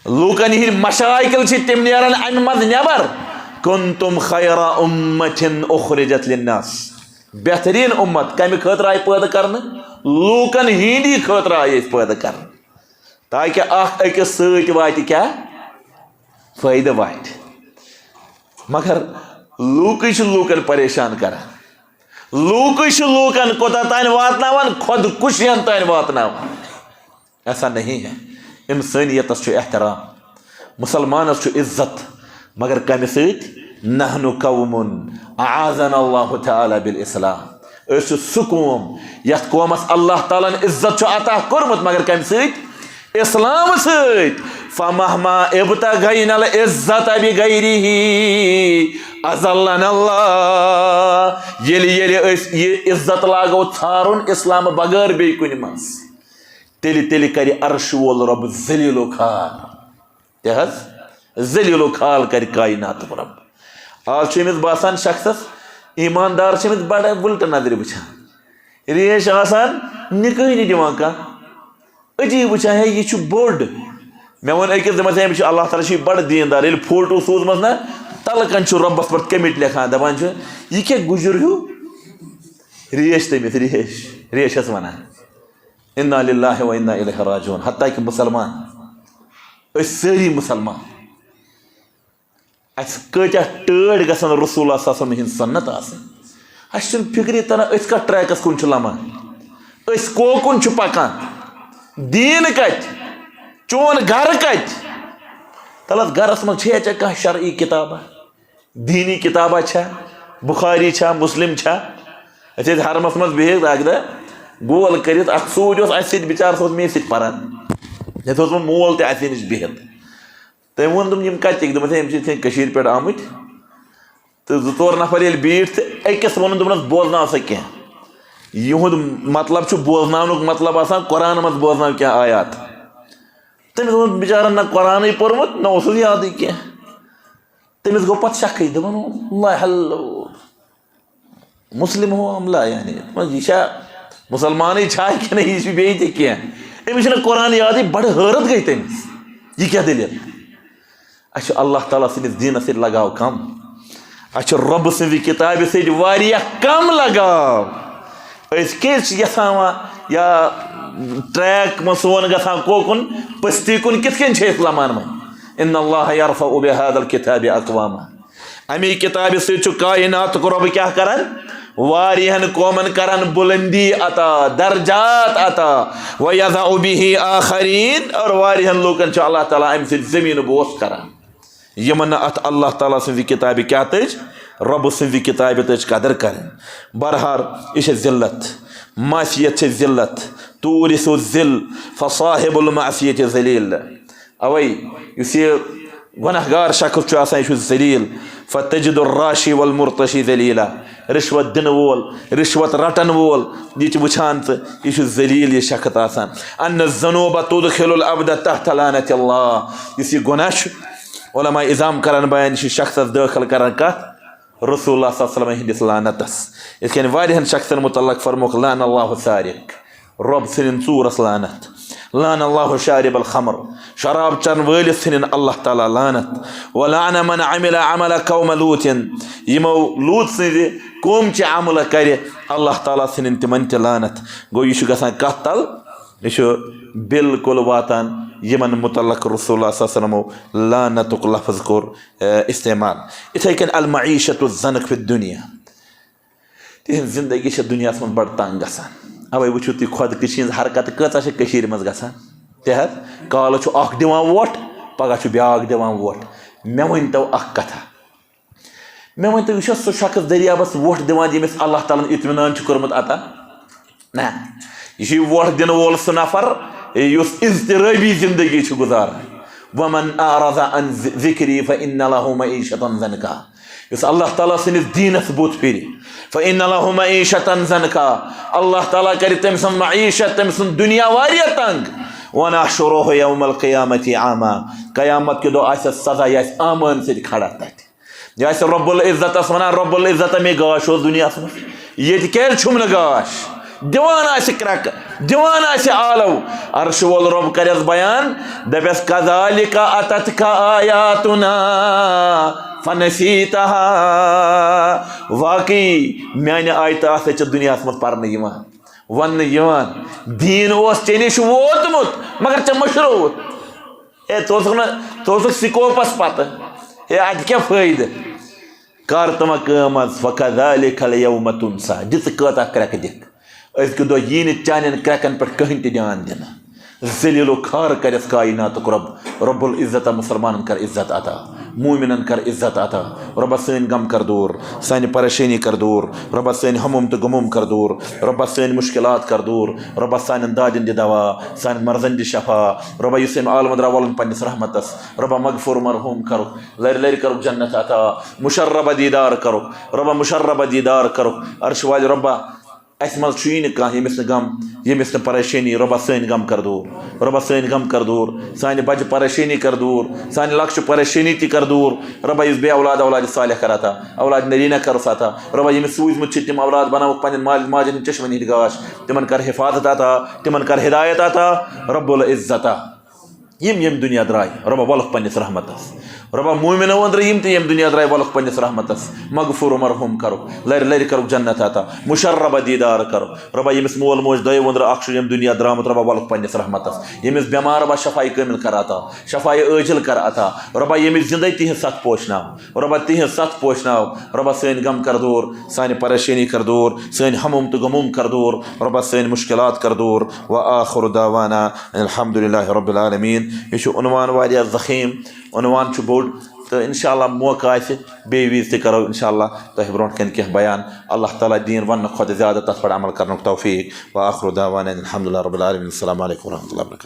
لوٗکن ہٕنٛدۍ مشاکل چھِ تِم نیران امہِ منٛز نٮ۪بر۔ "کنتم خیر امة اخرجت للناس"، بہترین امت کمہِ خٲطرٕ آیہِ پٲدٕ کرنہٕ؟ لوٗکن ہٕنٛدی خٲطرٕ آیہِ أسۍ پٲدٕ کرنہٕ، تاکہ اکھ أکِس سۭتۍ واتہِ کیٛاہ؟ فٲیدٕ واتہِ۔ مگر لوٗکٕے چھِ لوٗکن پریشان کران، لوٗکٕے چھِ لوٗکن کوٚتاہ تام واتناوان؟ خۄدکُشین تام واتناوان۔ ایسا نہیں ہے۔ انسانیتس چھُ احترام، مسلمانس چھُ عزت، مگر کمہِ سۭتۍ؟ "نحن قوم اعاذنا اللہ تعالی بالاسلام"۔ أسۍ چھِ سُہ قوم یتھ قومس اللہ تعالیٰ ہن عزت چھُ عطا کوٚرمُت، مگر کمہِ سۭتۍ؟ اسلام سۭتۍ۔ "فمہما ابتغینا العزت بغیرہ اذلنا اللہ"۔ ییٚلہِ، ییٚلہِ أسۍ یہِ عزت لاگو ژھارُن اسلام بغٲر بیٚیہِ کُنہِ منٛز، تیٚلہِ، تیٚلہِ کرِ عرشہِ وول رۄب ذلیل و خوار۔ تہِ حظ، ذلیل و خوار کرِ کائناتُک رۄب۔ آز چھُ أمِس باسان شخصس، ایماندار چھِ أمِس بڑٕ وٕلٹہٕ نظرِ وٕچھان۔ ریش آسان نِکہٕ نہٕ دِوان کانٛہہ۔ عجیٖب وٕچھان، ہے، یہِ چھُ بوٚڑ۔ مےٚ ووٚن أکِس، دوٚپمَس، ہے، أمِس چھُ اللہ تعالیٰ چھُ یہِ بڑٕ دیٖندار۔ ییٚلہِ فوٹو سوٗزمَس نہ، تَلہٕ کَنہِ چھُ رۄبَس پٮ۪ٹھ comment لیکھان، دَپان چھُ، "یہِ کیٛاہ گُجُر ہیوٗ؟" ریش تٔمِس، ریش، ریشَس وَنان۔ انا للہ و انا الیہ راجعون۔ حتیٰ کہ مسلمان، أسۍ سٲری مسلمان، اَسہِ کۭتیٛاہ ٹٲٹھۍ گژھن رسول اللہ صلی اللہ علیہ وسلم ہٕنٛز سنت آسٕنۍ۔ اَسہِ چھُنہٕ فِکرِ تران أسۍ کَتھ trackس کُن چھِ لمان، أسۍ کوکُن چھِ پَکان، دیٖن کَتہِ، چون گَرٕ کَتہِ؟ تَلہٕ حظ، گَرَس منٛز چھےٚ ژےٚ کانٛہہ شرعی کِتابہ؟ دیٖنی کِتابہ چھا؟ بُخاری چھا؟ مُسلِم چھا؟ أسۍ ٲسۍ حرمس منٛز بِہِتھ اکہِ دۄہ، گول کٔرِتھ اکھ سوٗرۍ اوس اَسہِ سۭتۍ بِچارٕ، سُہ اوس مےٚ سۭتۍ پران، یَتھ اوس وۄنۍ مول تہِ اَسہِ نِش بِہِتھ۔ تٔمۍ ووٚن، دوٚپُن، "یِم کَتِکۍ؟" دوٚپمَس، "ہے، یِم چھِ یِتھ کٔنۍ کٔشیٖرِ پٮ۪ٹھ آمٕتۍ۔" تہٕ زٕ ژور نفر ییٚلہِ بیٖٹھۍ تہٕ أکِس ووٚنُن، دوٚپنَس، "بوزناو سا کینٛہہ۔" یِہُنٛد مطلب چھُ، بوزناونُک مطلب آسان قرآن منٛز بوزناو کینٛہہ آیات۔ تٔمِس اوس بِچارَن نہ قرآنٕے پوٚرمُت، نہ اوسُس یادٕے کینٛہہ۔ تٔمِس گوٚو پَتہٕ شَکھٕے، دوٚپُن، "واللہ ہَلو، مسلم ہو ہم لا"، یعنی، دوٚپُن، "یہِ چھا مُسلمانٕے چھا کِنہٕ یہِ چھُ بیٚیہِ تہِ کینٛہہ؟" أمِس چھُنہٕ قرآن یادٕے، بَڑٕ حٲرَت گٔے تٔمِس، یہِ کیٛاہ دٔلیٖل؟ اَسہِ چھُ اللہ تعالیٰ سٕنٛدِس دیٖنَس سۭتۍ لگاو کَم، اَسہِ چھُ رۄبہٕ سٕنٛزِ کِتابہِ سۭتۍ واریاہ کَم لگاو۔ أسۍ کیٛازِ چھِ یَژھان وۄنۍ یا track منٛز سون گژھان کوکُن، پٔستی کُن؟ کِتھ کٔنۍ چھِ أسۍ لَمان وۄنۍ؟ ان اللہ یرفع بہذا الکتاب اقواما۔ اَمی کِتابہِ سۭتۍ چھُ کائناتُک رۄب کیٛاہ کران؟ واریاہن قومن کران بلندی عطا، درجات عطا۔ وَيَضَعُ بِهِ آخَرِينَ، اور واریاہن لوکن چھُ اللہ تعالیٰ امہِ سۭتۍ زمین بوس کران۔ یِمن نہٕ اتھ اللہ تعالیٰ سٕنٛزِ کتابہِ کیٛاہ تٔج، رۄبہٕ سٕنٛزِ کتابہِ تٔج قدر کرٕنۍ۔ بہرحال، یہِ چھےٚ ذلت، معصیت چھےٚ ذلت، تورث الذل، فصاحب المعصیت ذلیل۔ اوے یُس یہِ گۄناہ گار شخص چھُ آسان، یہِ چھُ ذلیل۔ فَتَجِدُ الرَّاشِي وَالْمُرْتَشِي ذَلِيلًا۔ رشوت دِنہٕ وول، رشوت رٹن وول، یہِ چھُ وٕچھان ژٕ، یہِ چھُ ذلیل یہِ شخص آسان۔ أَنَّ الذُّنُوبَ تُدْخِلُ الْعَبْدَ تَحْتَ لَعْنَةِ اللَّهِ۔ یُس یہِ گۄناہ چھُ، علماء عظام کران بیان، یہِ چھُ شخصس دٲخل کران کتھ؟ رسول اللہ صلی اللہ علیہ وسلم ہٕنٛدِس لعنتس۔ یِتھ کٔنۍ واریاہن شخصن متعلق فرمووُکھ، لعن اللہ السارق، رۄب ژھٕنِن ژوٗرس لعنت، لعن اللہ شارب الخمر، شراب چٮ۪ن وٲلِس ژھٕنِن اللہ تعالیٰ لعنت، ولعن من عمل عمل قوم لوط، یِمو لوط سٕنٛزِ قوم چہِ عملہٕ کرِ، اللہ تعالیٰ ژھٕنِن تِمن تہِ لعنت۔ گوٚو، یہِ چھُ گژھان کتھ تل؟ یہِ چھُ بالکل واتان یِمن متعلق رسول اللہ صلی اللہ علیہ وسلمو لعنتُک لفظ کوٚر، اے، استعمال۔ یِتھے کٔنۍ المعیشت الضنک فی الدنیا، تِہنٛز زندگی چھےٚ دُنیاہس منٛز بڑٕ تنگ گژھان۔ اوے وٕچھِو تُہۍ خۄدکٔشی ہٕنٛز حرکت کۭژاہ چھےٚ کٔشیٖرِ منٛز گژھان۔ تہِ حظ، کالہٕ چھُ اکھ دِوان ووٹ، پگاہ چھُ بیٛاکھ دِوان ووٹ۔ مےٚ ؤنۍتو اکھ کتھا، مےٚ ؤنۍتو، یہِ چھا سُہ شخص دٔریابس ووٹ دِوان، ییٚمِس اللہ تعالیٰ ہن اطمینان چھُ کوٚرمُت عطا؟ نہ، یہِ چھُ یہِ ووٹ دِنہٕ وول سُہ نفر، یُس اضطرٲبی زندگی چھُ گُزاران۔ وَمَنْ أَعْرَضَ عَنْ ذِكْرِي فَإِنَّ لَهُ مَعِيشَةً ضَنْكًا۔ یُس اللہ تعالیٰ سٕنٛدِس دیٖنَس بُتھ پھِرِ، فَإِنَّ لَهُ مَعِيشَةً ضَنْكًا، اللہ تعالیٰ کَرِ تٔمۍ سٕنٛز معیشت، تٔمۍ سُنٛد دُنیا واریاہ تنٛگ۔ وَنَحْشُرُهُ يَوْمَ الْقِيَامَةِ أَعْمَىٰ، قیامت کہِ دۄہ آسٮ۪س سزا، یہِ آسہِ آمٲن سۭتۍ کھڑا تَتہِ۔ یہِ آسہِ رۄب العزتس ونان، رۄب العزت، مےٚ گاش اوس دُنیاہس منٛز، ییٚتہِ کیازِ چھُم نہٕ گاش؟ دِوان آسہِ کرٛٮ۪کہٕ، دِوان آسہِ آلو۔ عرشہٕ وول رۄب کرٮ۪س بیان، دپٮ۪س، "کذالک اتتک آیاتنا فنسیتہا"۔ واقعی میانہِ آیتہٕ آسے ژےٚ دُنیاہس منٛز پرنہٕ یِوان، وننہٕ یِوان۔ دیٖن اوس ژےٚ نِش ووتمُت، مگر ژےٚ مٔشرووُتھ۔ ہے، ژٕ اوسُکھ نہٕ، ژٕ اوسُکھ سکوپس پتہٕ۔ ہے، اتہِ کیٛاہ فٲیدٕ؟ کر تہٕ وۄنۍ کٲم حظ، فَكَذَٰلِكَ الْيَوْمَ تُنسَىٰ۔ دِ ژٕ کۭژاہ کرٛٮ۪کہٕ دِکھ۔ أزکہِ دۄہ یی نہٕ چانٮ۪ن کرٛٮ۪کن پٮ۪ٹھ کٕہٕنۍ تہِ دیان دِنہٕ۔ ذلیل و خوار کرٮ۪س کائناتُک رۄب، رۄب العزت مسلمانن کر عزت عطا، مومنن کر عزت عطا۔ رۄبا سٲنۍ غم کر دوٗر، سانہِ پریشٲنی کر دوٗر۔ رۄبا سٲنۍ ہموم تہٕ غموم کر دوٗر۔ رۄبا سٲنۍ مشکلات کر دوٗر۔ رۄبا سانٮ۪ن دادٮ۪ن دِ دوا، سانٮ۪ن مرضن دِ شفا۔ رۄبا یُس أمۍ عالمہٕ درٛاو وَلُن پننِس رحمتس، رۄبا مغفور مرحوم کرُکھ، لرِ لرِ کرُکھ جنت عطا، مشربہ دیدار کرُکھ، رۄبا مشربہ دیدار کرُکھ۔ عرش والہِ رۄبا، اسہِ منٛز چھُیی نہٕ کانٛہہ ییٚمِس نہٕ غم، ییٚمِس نہٕ پریشٲنی، رۄبا سٲنۍ غم کر دوٗر، رۄبا سٲنۍ غم کر دوٗر، سانہِ بچہِ پریشٲنی کر دوٗر، سانہِ لۄکچہِ پریشٲنی تہِ کر دوٗر۔ رۄبا یُس بے اولاد اولاد صالح کر عطا، اولاد نرینہ کرُس عطا۔ رۄبا ییٚمِس سوٗزمُت چھِ تِم اولاد بناوُکھ پننٮ۪ن مالٮ۪ن ماجٮ۪ن ہٕنٛدۍ چشمن ہٕنٛدۍ گاش، تِمن کر حفاظت عطا، تِمن کر ہدایت عطا۔ رب العزت، یِم ییٚمہِ دُنیا درٛاے، رۄبا وَلُکھ پننِس رحمتس۔ رۄبا مومنو أنٛدرٕ یِم تہِ ییٚمہِ دُنیا درٛاے، وَلُکھ پننِس رحمتس۔ مغفور و مرحوم کرُکھ، لرِ لرِ کرُکھ جنت عطا، مشربہ دیدار کرُکھ۔ رۄبا ییٚمِس مول موج دۄیو أنٛدرٕ اکھ چھُ ییٚمہِ دُنیا درٛامُت، رۄبا وَلُکھ پننِس رحمتس۔ ییٚمِس بٮ۪مار، رۄبا شفایہِ کٲمِل کر عطا، شفایہِ عٲجل کر عطا۔ رۄبا ییٚمِس زندے تِہنٛز ستھ پوشناو، رۄبا تِہنٛز ستھ پوشناو۔ رۄبا سٲنۍ غم کر دوٗر، سانہِ پریشٲنی کر دوٗر، سٲنۍ ہموم تہٕ غموم کر دوٗر۔ رۄبا سٲنۍ مشکلات کر دوٗر۔ وآخر دعوانا ان الحمد للہ رب العالمین۔ یہِ چھُ عنوان واریاہ ضخیم، عنوان چھُ بوٚڑ، تہٕ انشاءاللہ موقع آسہِ بیٚیہِ وِزِ تہِ کرو انشاءاللہ تۄہہِ برونٛٹھ کنہِ کینٛہہ بیان۔ اللہ تعالیٰ دِیِن وننہٕ کھۄتہٕ زیادٕ تتھ پٮ۪ٹھ عمل کرنُک توفیق۔ وآخر دعوانا ان الحمد للہ رب العالمین۔ السلام علیکم ورحمۃ اللہ وبرکاتہ۔